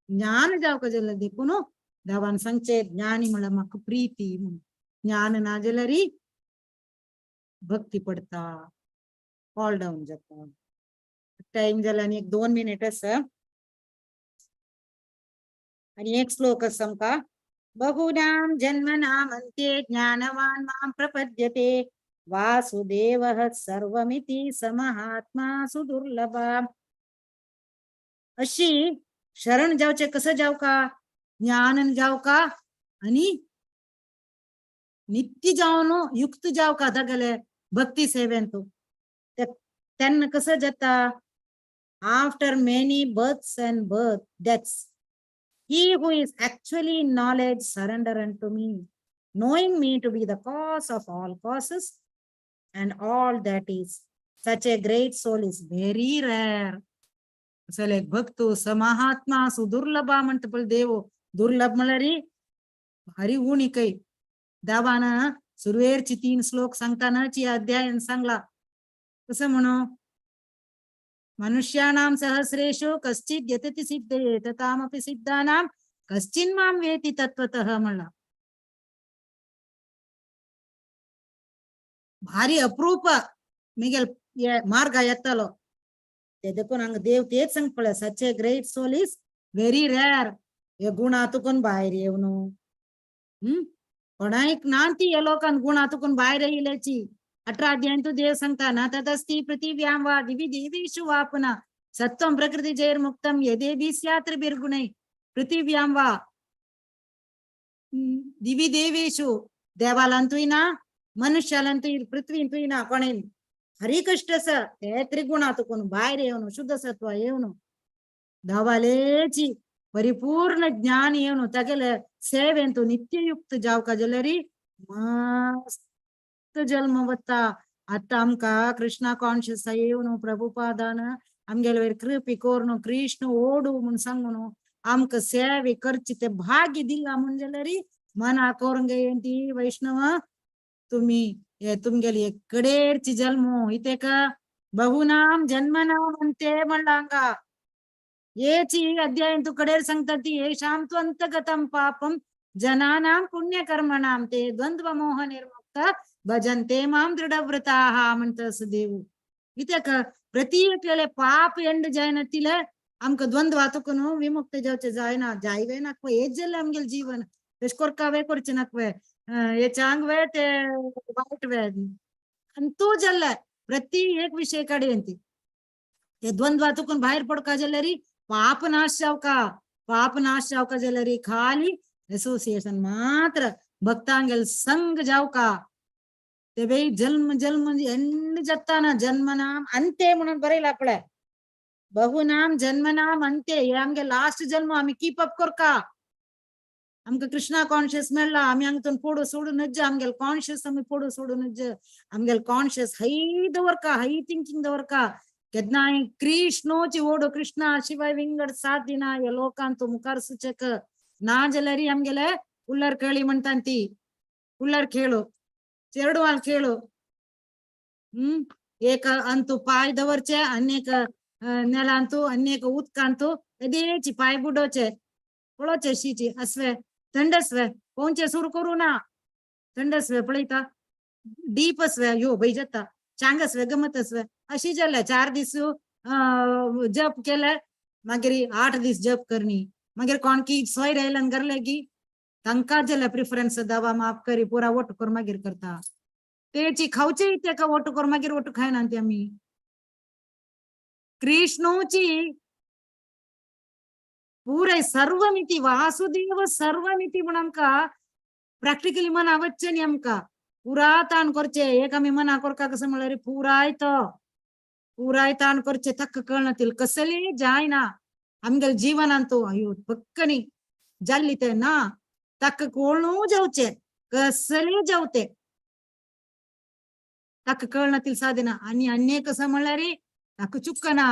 ज्ञान जावका जाल्यार देखून देवान सांगचे ज्ञानी म्हळ्यार म्हाका प्रीती म्हूण. ज्ञान ना जाल्यार भक्ती पडता, फॉल डावन जाता. टाइम जाला आनी एक 2 मिनिट आसा आनी एक श्लोक आसा आमकां. बहूनां जन्मनामन्ते ज्ञानवान् मां प्रपद्यते वासुदेवः सर्वमिति स महात्मा सुदुर्लभा. अशी शरण जावचे कसं जाव का, ज्ञान जाव का आणि नित्य जावन युक्त जाव का तागेले भक्ती सेवेन तो त्यांना कसं जाता. After many births and birth deaths he who is actually in knowledge surrender unto me. Knowing me to be the cause of all causes and all that is. Such a great soul is very rare. असले एक भक्त समाहात्मा सुदुर्लभा म्हणटा पळय देव. दुर्लभ म्हणल्यार भारी उणी कै. देवान सुरवेरची 3 श्लोक सांगतानाची अध्यायन सांगला. कसं म्हणू, मनुष्याणां सहस्रेषु कश्चित् यतति सिद्धये तथामपि सिद्धानां कश्चिन् मां वेति तत्त्वतः म्हणला. भारी अप्रूप मिगेल मार्ग येतलो. ते देखून हांगा देव तेच सांग पळय, such a great soul is very rare. हे गुणा तुकून भायर येवन कोणाक ना ती ह्या लोकांत गुणा तुकून भायर येयल्याची. 18 अध्यायान तूं देव सांगता ना तदस्ति पृथिव्यां वा दिवि देवेषु वा पुनः सत्त्वं प्रकृतिजैर्मुक्तं यदेभिः स्यात् त्रिभिर्गुणैः. पृथिव्यां वा दिवि देवेषु, देवालांतूय ना मनुष्यालांतूय पृथ्वींतूय ना कोणेन हरी कष्ट आसा ते त्रिगुणा तुकून भायर येवन शुद्ध सत्व येवन धावालेची परिपूर्ण ज्ञान येवन तागेले सेवेंतू नित्ययुक्त जावका जाल्यार मस्त जल्म वता. आतां आमकां कृष्णा कॉन्शियस येवन प्रभुपादान आमगेले वयर कृपी करून कृष्ण ओडू म्हूण सांगून आमकां सेवे करची ते भाग्य दिला म्हूण जाल्यार मना करूंक ती वैष्णव तुमी हे तुमगेली कडेरची जल्म इतेक बहुनाम जन्मनाम अंते म्हणला हांगा. येची अध्यायन तू कडेर सांगता ती येशाम तू अंतगतम पापम जनानाम पुण्यकर्मणाम ते द्वंद्व मोह निर्मुक्त भजन्ते माम दृढव्रताः म्हणटा असो देव. कित्याक प्रति एकलेले पाप एंड जायना तिले आमकां द्वंद्व तुका न्हू विमुक्त जावचें जायना, जायवे नाकवे हेच जालें आमगेलें जीवन. तशें करकावे करचें नाकवे, हे चांग वे ते वायट वे आनी तूं जाल्लें प्रति एक विशय कडेन ती ते द्वंद्व तुकून भायर पडका जाल्यार पाप नाश जावका, पाप नाश जावका जाल्यार खाली एसोसिएशन मात्र भक्तांगेल संग जावका. ते बाई जन्म जन्म एंड जाताना जन्मनाम अंते म्हणून बरयला पळय, बहुनाम जन्मनाम अंते. हे आमगे लास्ट जन्म आमी कीप अप करका. आमकां कृष्णा कॉन्शियस मेळ्ळा, आमी हांगा पोडू सोडून नज्ज, आमगेले कॉन्शियस आमी पोडू सोडून नज्ज, आमगेले कॉन्शियस हय दवरका, हय थिंकींग दवरका. केन्नाय कृष्णोची ओडो कृष्णा शिवाय विंगड साथ दिना ह्या लोकांत मुखार सुचक ना जाल्यार आमगेले उल्लर केळी म्हणटा ती उल्लर खेळू चेरडुवाल खेळू. एक अंतू पाय दवरचे आनी एक नेलांतू आनी एक उदकांतू येदेची पाय बुडोवचे पळोवचे शीची असवे थंडसवे पोंवचे सुरू करू ना थंडसवे पळयता डीप असवे यो बय जाता चांगसवे गमत असवे अशी जाल्या. 4 दीस जप केले मागीर 8 दीस जप करणी, मागीर कोण की सोय रायल्यान करले की तांकां जाल्यार प्रिफरन्स दवा माफ करी पुरा वोट कर मागीर करता तेची खावचे तेका वोट कर मागीर वोट खायना ती आमी. कृष्णोची पुराय सर्वमिती वासुदेव सर्वमिती म्हूण आमकां प्रॅक्टिकली मना वच्चें न्ही आमकां पुरा ताण करचें. एक आमी मना करका कसो म्हणल्यार पुराय तो पुराय ताण करचें तक्क कळना तील कसलें जायना आमगेले जीवनांत तो अयो पक्कनी जाल्ली ते ना ताका कोणू जावचें कसलें जावते ताका कळना तील सादिना. आनी अन्य कसं म्हणल्यार ताका चुकना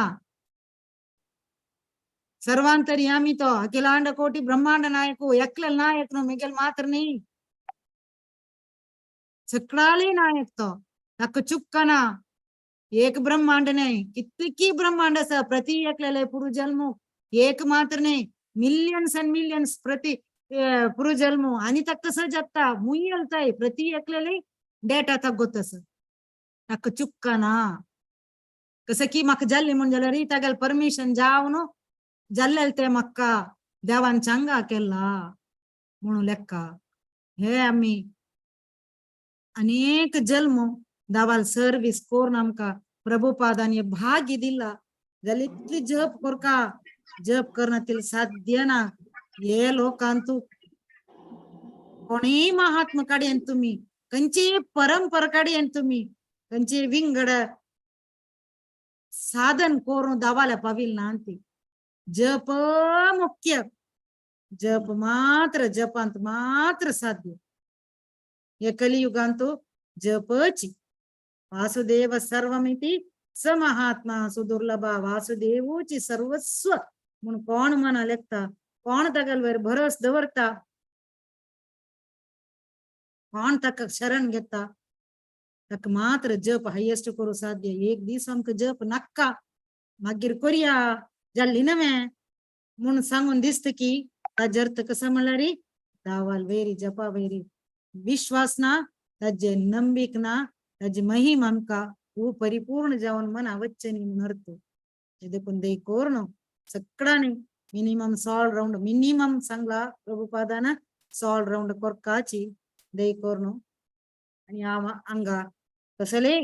सर्वांतरी आमी तो अखिलांड कोटी ब्रह्मांड नायक एकले नायक न्हू मिगेल मात्र न्ही सगळाले नायक तो ताका चुकना. एक ब्रह्मांड न्ही कितकी ब्रह्मांड आसा प्रति एकलेले पुरुजन्म एक मात्र न्ही मिलियन्स अँड मिलियन्स प्रति पुरुजन्म आनी ताका कसो जाता मुयलताय प्रति एकलेले डेटा ताका गोत आसा ताका चुकना. कसं की म्हाका जाल्ली म्हूण जाल्यार तागेले परमिशन जावन जाल्लें तें म्हाका देवान चांगा केला म्हणून लेखा. हे आमी अनेक जल्म देवाल सर्वीस करून आमकां प्रभुपादान हे भाग्य दिला जाल्यार इतली जप करका जप करना तितलें साध्य ना. हे लोकांतू कोणीय महात्मा काडयेन तुमी खंयचीय परंपरा काडयेन तुमी खंयचीय विंगड साधन करून देवाल्या पाविल ना ती. जप मुख्य, जप मात्र जपांत मात्र साध्य. हे कलियुगांतु जपची. वासुदेव सर्वमिति स महात्मा सुदुर्लभा. वासुदेवोची सर्वस्व म्हूण कोण मना लेखता, कोण ताका वयर भरोस दवरता, कोण ताका शरण घेता, ताका मात्र जप हायेस्ट करूं साध्य. एक दीस आमकां जप नाका मागीर करया जाल्ली नवे म्हूण सांगून दिसता की ताजे अर्थ कसो म्हणल्यार दावाल वैरी जपा वैरी विश्वास ना, ताजे नंबीक ना, ताजी महिम आमकां खूब परिपूर्ण जावन मना वच्चें न्ही म्हूण अर्थ. देखून देख करून सगळ्यांनी मिनिमम 16 राउंड मिनिमम सांगला प्रभुपादान, 16 राउंड कोरकाची दे करून. आनी हांव हांगा कसले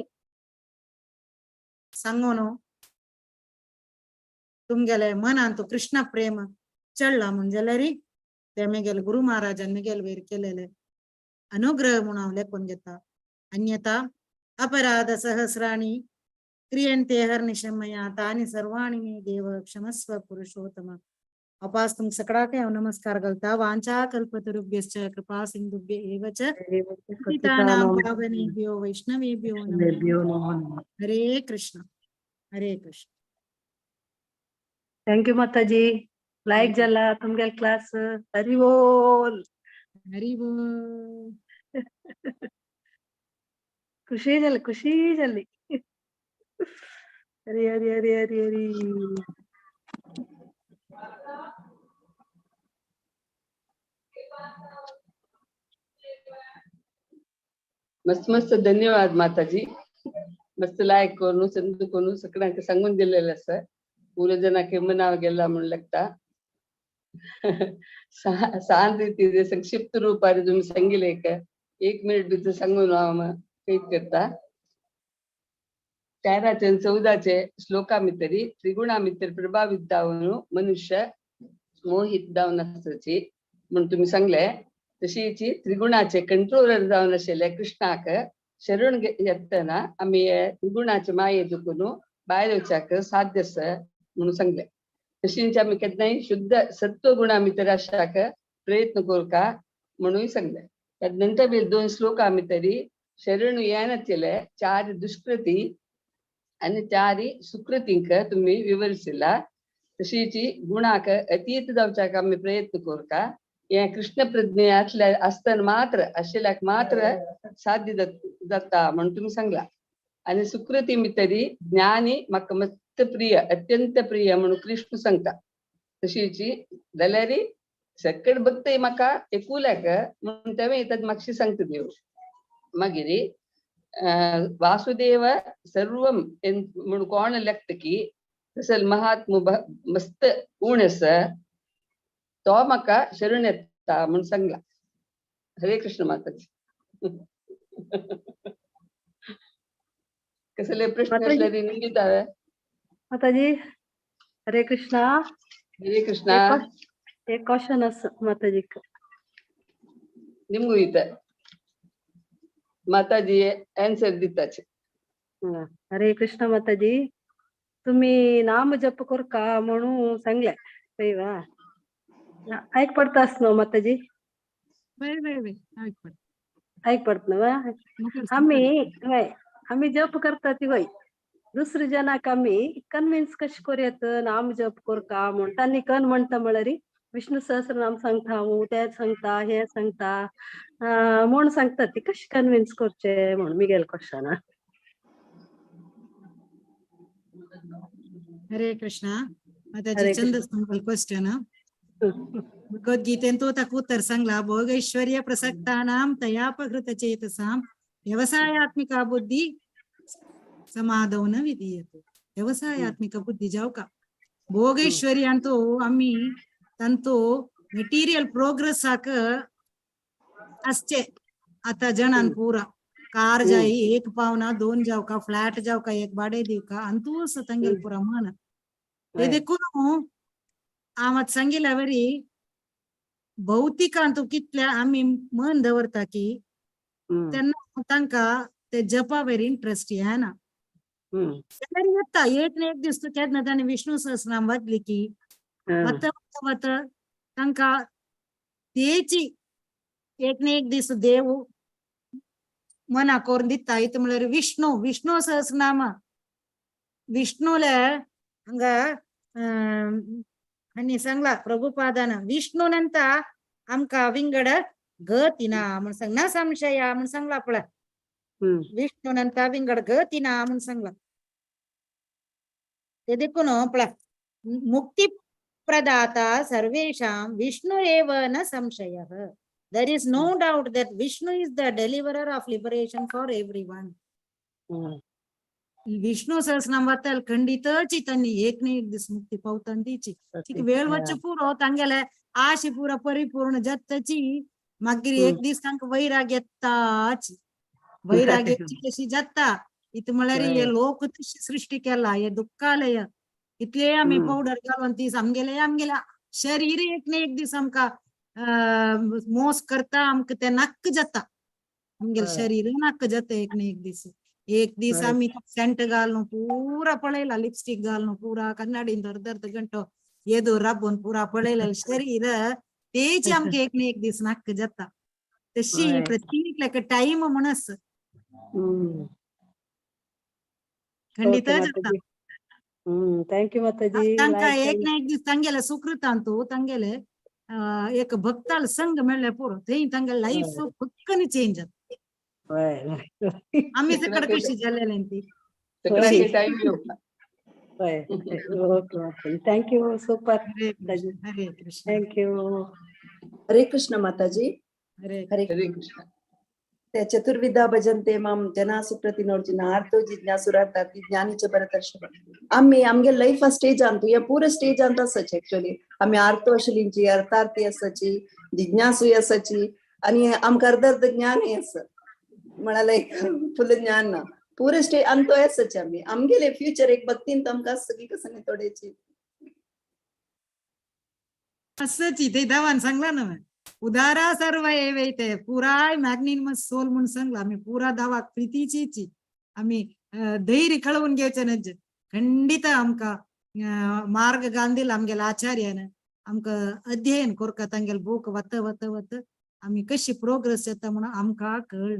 सांगून तुमगेले मनांत कृष्ण प्रेम चडला म्हूण जाल्यार ते मेगेले गुरु महाराजान मेगेले वयर केलेले अनुग्रह म्हूण हांव लेखून घेता. अन्यथा अपराध सहस्राणि क्रियन्ते हर्निशमया तानि सर्वाणि मे देव क्षमस्व पुरुषोत्तम. अपास तुम सगळ्याक हांव नमस्कार घालता. वांछा कल्पतरुभ्यश्च कृपा सिंधुभ्य एव च पतितानां पावनेभ्यो वैष्णवेभ्यो नमः. हरे कृष्ण हरे कृष्ण. Thank you Mataji. लायक जाला तुमगेल क्लास. हरी बोल. हरी बोल. खुशी जाली, खुशी जाली. हरी हरी हरी हरी हरी. मस्त मस्त धन्यवाद माताजी. मस्त लायक करून संद करून सगळ्यांक सांगून दिलेलं आसा. पुरो जणांक मनाव गेला म्हणून लागता. सान रीतीने संक्षिप्त रूपाने तुम्ही सांगितले का 1 मिनिट भितर सांगून हांव कैद करता. 13 आणि 14 श्लोका भितरी त्रिगुणा भितर प्रभावित जावन मनुष्य मोहित जावन आसची म्हणून तुम्ही सांगले. तशीच त्रिगुणाचे कंट्रोलर जावन आशिल्ले कृष्णाक शरण येतना आमी त्रिगुणाचे माये दुखून भायर वचाक साध्य आसा म्हणून सांगले. तशीच आमी केन्नाय शुद्ध सत्वगुणा भितर आसच्याक प्रयत्न करका म्हणून सांगले. नंतर 2 श्लोका भितरी शरण येनातले 4 दुष्कृती आणि 4 सुकृतींक तुम्ही विवरिसिला. तशीच गुणाक अतीत जावच्याक आमी प्रयत्न करका. हे कृष्ण प्रज्ञे आसतना मात्र आशिल्ल्याक मात्र साध्य जाता म्हणून तुम्ही सांगला. आणि सुकृती भितरी ज्ञानी म्हाका मस्त प्रिय अत्यंत प्रिय म्हणून कृष्ण सांगता. तशीच जाल्यार सकट भक्त म्हाका एकुल्याक म्हणून तेवें येतात मातशी सांगता देव. मागीर वासुदेव सर्वम म्हणून कोण लेखता की तसल महात्म मस्त गुण आसा तो म्हाका शरण येता म्हणून सांगला. हरे कृष्ण माताजी. कसले प्रश्न असले निमित्त माताजी. हरे कृष्णा. हरे कृष्णा. एक क्वेश्चन आसा माताजी निमगू इता माताजी आन्सर दिताचे. हरे कृष्ण माताजी, तुम्ही नाम जप करका म्हणून सांगले पळय ऐक पडतास न्हू माताजी? ऐक पडत न्हू. आमी हय आमी जप करता ती वय दुसरे जनाक आमी कन्विन्स कशें करूं नाम जप करका म्हूण. तांणी कन म्हणटा म्हळ्यार विष्णु सहस्रनाम सांगता हांव, तें सांगता, हें सांगता म्हूण सांगता. ती कशें कन्विन्स करचें म्हूण मिगेल क्वेश्चन. हरे कृष्णा माताजी. Chand simple question. भगवद्गीतेन तो ताका उत्तर सांगला, भोगैश्वर्य प्रसक्तानां तयापहृत चेतसां व्यवसायात्मिका बुद्धी समाधौ न विधीयते. व्यवसायात्मिका बुद्धी जावका भोगैश्वर्य अंतू आमी तांचो मटेरियल प्रोग्रेसाक आसचे. आता जणान पुरा कार जाई एक पावना 2 जावका, फ्लॅट जावका, एक भाडे दिवका अंतू तांगेल पुरा मन. ते देखून हांव आतां सांगिल्ल्या वरी भौतिकांतू कितल्या आमी मन दवरता की तेन्ना तांकां ते जपा वयर इंट्रस्ट येना. जाल्यार येता एक ना एक दीस केन्ना ताणें विष्णु सहस्रनाम वाचली की वता वता वता तांकां तेची एक ना एक दीस देव मना करून दिता. इतू म्हळ्यार विष्णू, विष्णू सहस्रनाम विष्णूला हांगा हांणी सांगला प्रभुपादान, विष्णूनंत आमकां विंगड गती ना म्हण सांग, ना संशया म्हण सांगला पळय. विष्णूनंत विंगड गती ना म्हण सांगला. ते देखून पळय, मुक्ती प्रदाता सर्वेषां विष्णु एव न संशयः. There is no doubt that Vishnu is the deliverer of liberation for everyone. Vishnu Sahasranama वाचताल खंडितची त्यांनी एक नाही एक दीस मुक्ती पावता तिची. ठीक वेळ वच्चे पुरो तांगेले आशी पुरा परिपूर्ण जातची. मागीर एक दीस तांकां वैराग येताच. वैराग कशी जाता इतू म्हळ्यार हे लोक तशी सृष्टी केला, हे दुःखालय. इतले आमी पावडर घालून ती आमगेले आमगेले शरीर एक ना एक दीस आमकां मोस करता, आमकां ते नाक्क जाता. आमगेले शरीर नाक्क जाता एक ना एक दीस. एक दीस आमी सेंट घालून पुरा पळयला, लिपस्टीक घालून पुरा कन्नाडीन अर्द अर्द घंटो येदो राबून पुरा पळयला शरीर, तेच आमकां एक ना एक दीस नाक्क जाता. तशी प्रत्येक टायम म्हणस खंडित जाता. Thank you माताजी. तांकां एक ना एक दीस तांगेले सुकृतांतू तांगेले एक भक्ताल संग मेळ्ळे पुरो, थंय तांगेले लायफ पक्कनी चेंज जाता. आमी सकड कशी जालेले ती. Okay, thank you, super. Hare Krishna. Thank you. Hare Krishna Mataji. Hare Hare Krishna. ते चतुर्विधा भजन्ते मां जना सुप्रतिनोर्जुन आर्तो जिज्ञासुरार्थार्थी ज्ञानी च भरतर्षभ. आम्ही आमगे लायफ स्टेज अंतु हे पुरा स्टेज अंत आसाची. एक्चुअली आम्ही आर्तो आशिल्लींची, अर्थार्थी आसाची, जिज्ञासूय आसाची आणि आमकां अर्ध अर्ध ज्ञानय आसा. म्हळ्यार फुल ज्ञान ना, पुरा स्टेज अंतो आसाची. आमी आमगेले फ्युचर एक भक्तीन आमकां आसता की कसं थोडेची आसाची. ते देवान सांगला ना, उदारा सर्व एवैते पुराय मॅग्निमस सोल म्हणून सांगला. आम्ही पुरा दावाक प्रितीची आम्ही धैर्य कळवून घेवचे नज. खंडित आमकां मार्ग घालून दिला आमगेल्या आचार्यान. आमकां अध्ययन करका तांगेले बूक वत वत वत आमी कशी प्रोग्रेस जाता म्हणून आमकां कळ.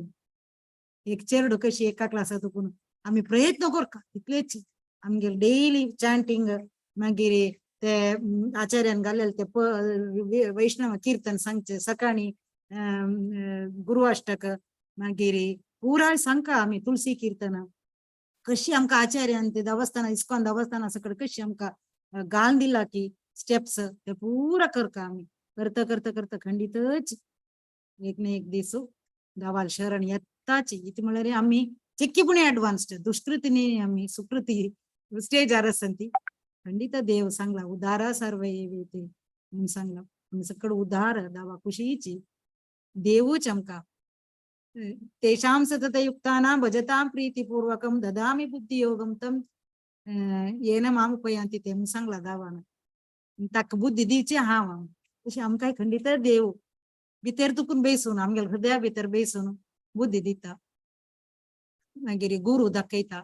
एक चेरडू कशी एका क्लासांत पूण आमी प्रयत्न करका तितलेच. आमगेले डेली चांटींग, मागीर ते आचार्यान घालेले ते वैष्णव कीर्तन सांगचे सकाळी, गुरुअष्टक, मागीर पुराय सांगका आमी तुळसी कीर्तन कशी आमकां आचार्यान ते देवस्थान इस्कॉन देवस्थाना सकड कशी आमकां घालून दिला की स्टेप्स ते पुरा करका आमी. करता करता करता खंडितच एक ना एक दीस देवाल शरण येताच. इतू म्हळ्यार आमी चिक्कीपुणे ऍडवान्स्ड दुष्कृती न्ही, आमी सुकृती स्टेजार आसा ती. खंडित देव सांगला उदारा सर्व एवेते म्हणून सांगला. सकड उदार दावा कुशीची देवूच आमकां. तेषां सततयुक्तानां भजतां प्रीतिपूर्वकं ददामि बुद्धियोगं तं येन माम उपयांती ते म्हणून सांगला दावान. ताका बुद्धी दिवची हांव. तशी आमकां खंडित देव भितर तुकून बेसून आमगेल्या हृदया भितर बेसून बुद्धी दिता. मागीर गुरू दाखयता,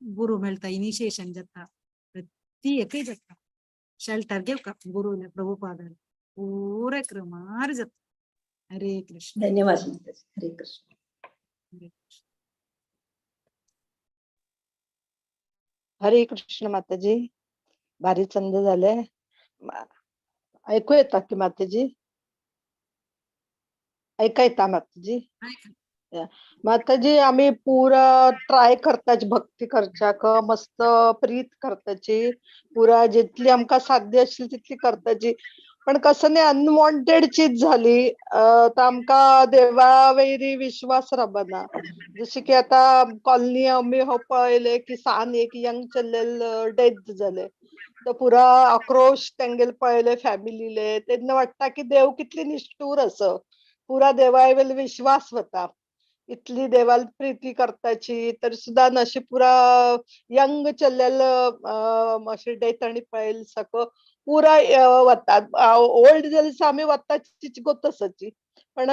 गुरू मेळटा, इनिशिएशन जाता, ती एकय जाता. शेल्टर घेवका गुरु प्रभुपादान पुरा क्रमार जाता. हरे कृष्ण. धन्यवाद. हरे कृष्ण. हरे कृष्ण माताजी. भारी चंद झाले. ऐकू येतात की माताजी? ऐका येता माताजी? माताजी आम्ही पुरा ट्राय करताची, भक्ती करच्याक मस्त प्रीत करताची, पुरा जितली आमकां साध्य आशिल्ली तितली करताची. पण कसं नाही अनवॉन्टेड चीज झाली तर आमकां देवा वयरी विश्वास रावना. जशी की आता कॉलनी आमी हो पळयले की सान एक यंग चल्लेल डेथ जाले, तर पुरा आक्रोश तेंगेले पळयले फॅमिलीले. तेन्ना वाटता की देव कितली निष्ठूर आसा, पुरा देवा वयलो विश्वास वता. इतली देवाल प्रीती करताची तर सुद्धा अशी पुरा यंग चल्लेल अशी डेथ आनी पळयले साक पुरा वतात. ओल्ड जाल्यार आमी वताची गोत आसाची, पण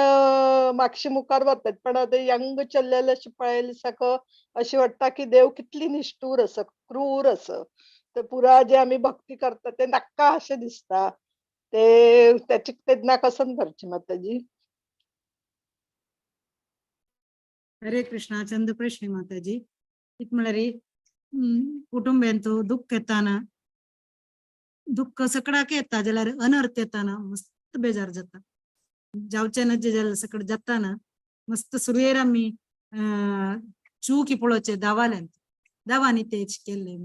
मातशी मुखार वतात. पण आतां यंग चल्लेले अशें पळयले साक अशें वाटता की देव कितली निष्ठूर आसा, क्रूर आसा. तर पुरा जे आमी भक्ती करता ते नाका अशें दिसता. ते तेचे तेन्ना कसन करचे माताजी? हरे कृष्णा. चंद प्रश्न माताजी. कित म्हळ्यार कुटुंबेंतु दुःख येताना, दुःख सकडाक येता जाल्यार अनर्थ येताना मस्त बेजार जाता. जावचे नजे जाल्यार सकड जाताना मस्त सुरयेर आमी चूकी पळोवचे दावाल्यांत दावांनी तेच केल्ले.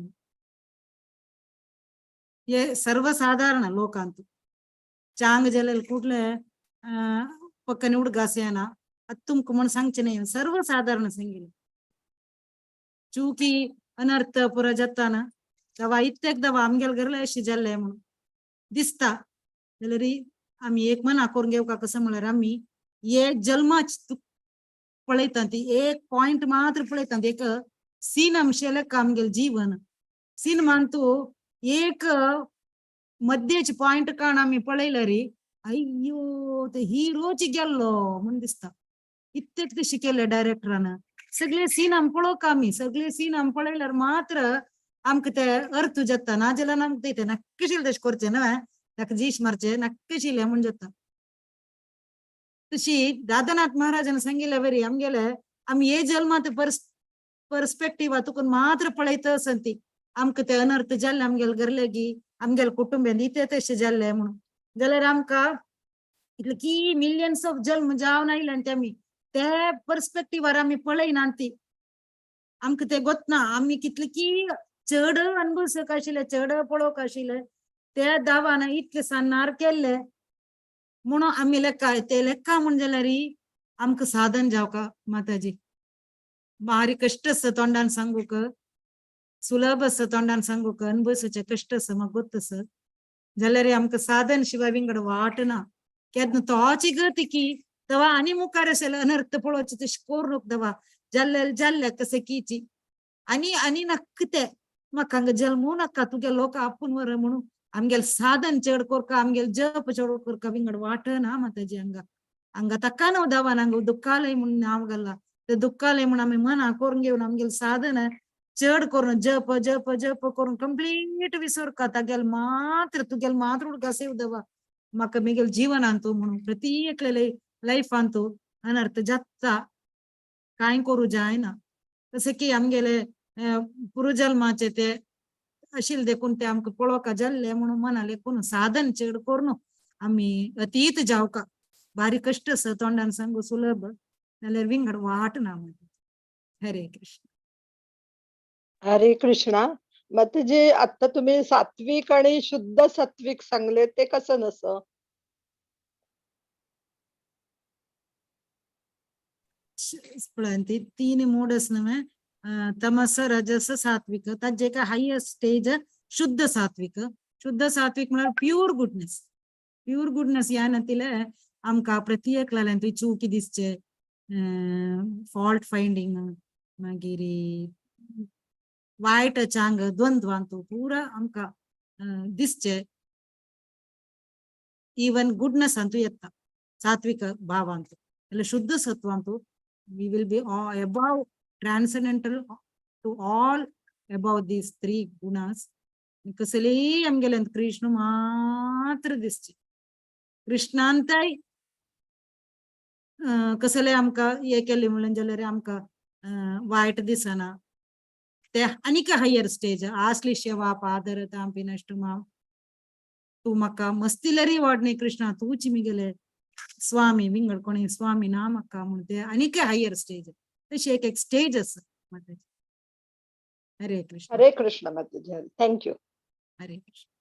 हे सर्वसाधारण लोकांत चांग जाल्यार कुठले पक्कने उडगास येना ಅದು तुमकां म्हण सांगचें न्ही, सर्वसाधारण सांगिल्लें. चुकी अनर्थ पुरो जाताना दवा इतक्याक दवा आमगेले घरले अशें जाल्लें म्हणून दिसता जाल्यार आमी एक मना करून घेवका. कसो म्हळ्यार आमी हे जल्माच पळयता ती एक पॉयंट मात्र पळयता, एक सीन आमशेलें आमगेलें जीवन सिनेमान तूं एक मध्येच पॉयंट काण आमी पळयल्यार अय्यो ते हिरोच गेल्लो म्हूण दिसता. इतकें तशें केलें डायरेक्टरान. सगळे सीन आमी पळोवंक, आमी सगळे सीन आमी पळयल्यार मात्र आमकां ते अर्थ जाता. नाजाल्यार आमकां ते नक्कीशील तशें करचें न्हय, ताका जीश मारचें नक्कीशील म्हूण जाता. तशी दादानाथ महाराजान सांगिल्ले वरी आमगेले आमी हे जल्मांत पर्स्पेक्टिव्हा तुका मात्र पळयता आसत ती आमकां ते अनर्थ जाल्ले आमगेले घरलेगी आमगेले कुटुंबियांत इतले तशें जाल्ले म्हणून जाल्यार आमकां इतले की मिलियन्स ऑफ जल्म जावन आयले ते आमी ते पर्स्पेक्टिवार आमी पळयना ती आमकां ते गोतना. आमी कितले की चड अनुभवसक आशिल्ले, चड पळोवंक आशिल्ले त्या दावान इतले सान्नार केल्ले म्हणून आमी लेखा ते लेखा म्हण जाल्यार आमकां साधन जावका माताजी. भारी कश्ट आसा तोंडान सांगूक, सुलभ आसा तोंडान सांगूक, अनुभवचें कश्ट आसा म्हाका गोत आसा. जाल्यार आमकां साधन शिवाय विंगड वाट ना. केन्ना तोची गती की तवा आनी मुखार आशिल्ले अनर्थ पळोवचे तशें करूंक दवा जाल्ले जाल्ले कशें कीची आनी आनी नक्क ते म्हाका हांगा जल्मू नाका तुगे लोक आपूण वर म्हणून आमगेले साधन चड करका, आमगेले जप चड करका विंगड वाट ना माताजी. हांगा हांगा ताका न्हू दावान हांगा दुख्खालय म्हूण नांव घाला, ते दुख्खालय म्हूण आमी मना करून घेवन आमगेले साधन चड करून जप जप जप करून कंप्लीट विसरका तागेले मात्र तुगेले मात्र उडगास दवा म्हाका मेगेले जीवनांतू म्हणून प्रति एकले लायफांतू अनर्थ जाता कांय करूं जायना. तशें की आमगेले पुर्वजल्माचे ते आशिल्ले देखून ते आमकां पळोवका जाल्ले म्हणून मना लेखून साधन चड करून आमी अतीत जावका. भारी कश्ट आसा तोंडान सांगू सुलभ जाल्यार विंगड वाट ना. हरे कृष्ण. हरे कृष्णा. माताजी आता तुम्ही सात्विक आणि शुद्ध सात्विक सांगले ते कसं नसं? पळय तीन मोड आसा न्हय, तमस रजस सात्विक. ताजें काय हायस्ट स्टेज शुद्ध सात्विक. शुद्ध सात्विक म्हळ्यार प्युअर गुडनेस. प्युअर गुडनेस ह्या नातीले आमकां प्रति एकल्यान तुवें चुकी दिसचे, फॉल्ट फायंडींग, मागीर वायट चांग द्वंद्वांतू पुरा आमकां दिसचे. इवन गुडनेसांतू येता सात्विक भावांतू. जाल्यार शुद्ध सत्वांतू we will be above transcendental to all above these three gunas. कसलेय आमगेले कृष्ण मात्र दिसचे. कृष्णांतय कसले आमकां हे केले म्हणून जाल्यार आमकां वायट दिसना. ते आनीक हायर स्टेज आश्लिष्य वाप आदर तांपी नश्ट माम तूं म्हाका मस्तिलरी वाड न्ही कृष्णा तूंच मिगेले स्वामी विंगड कोणी स्वामी ना म्हाका म्हूण ते आनीक हायर स्टेज. तशी एक एक स्टेज आसा माताजी. हरे कृष्ण. हरे कृष्ण माताजी. Thank you. Hare Krishna.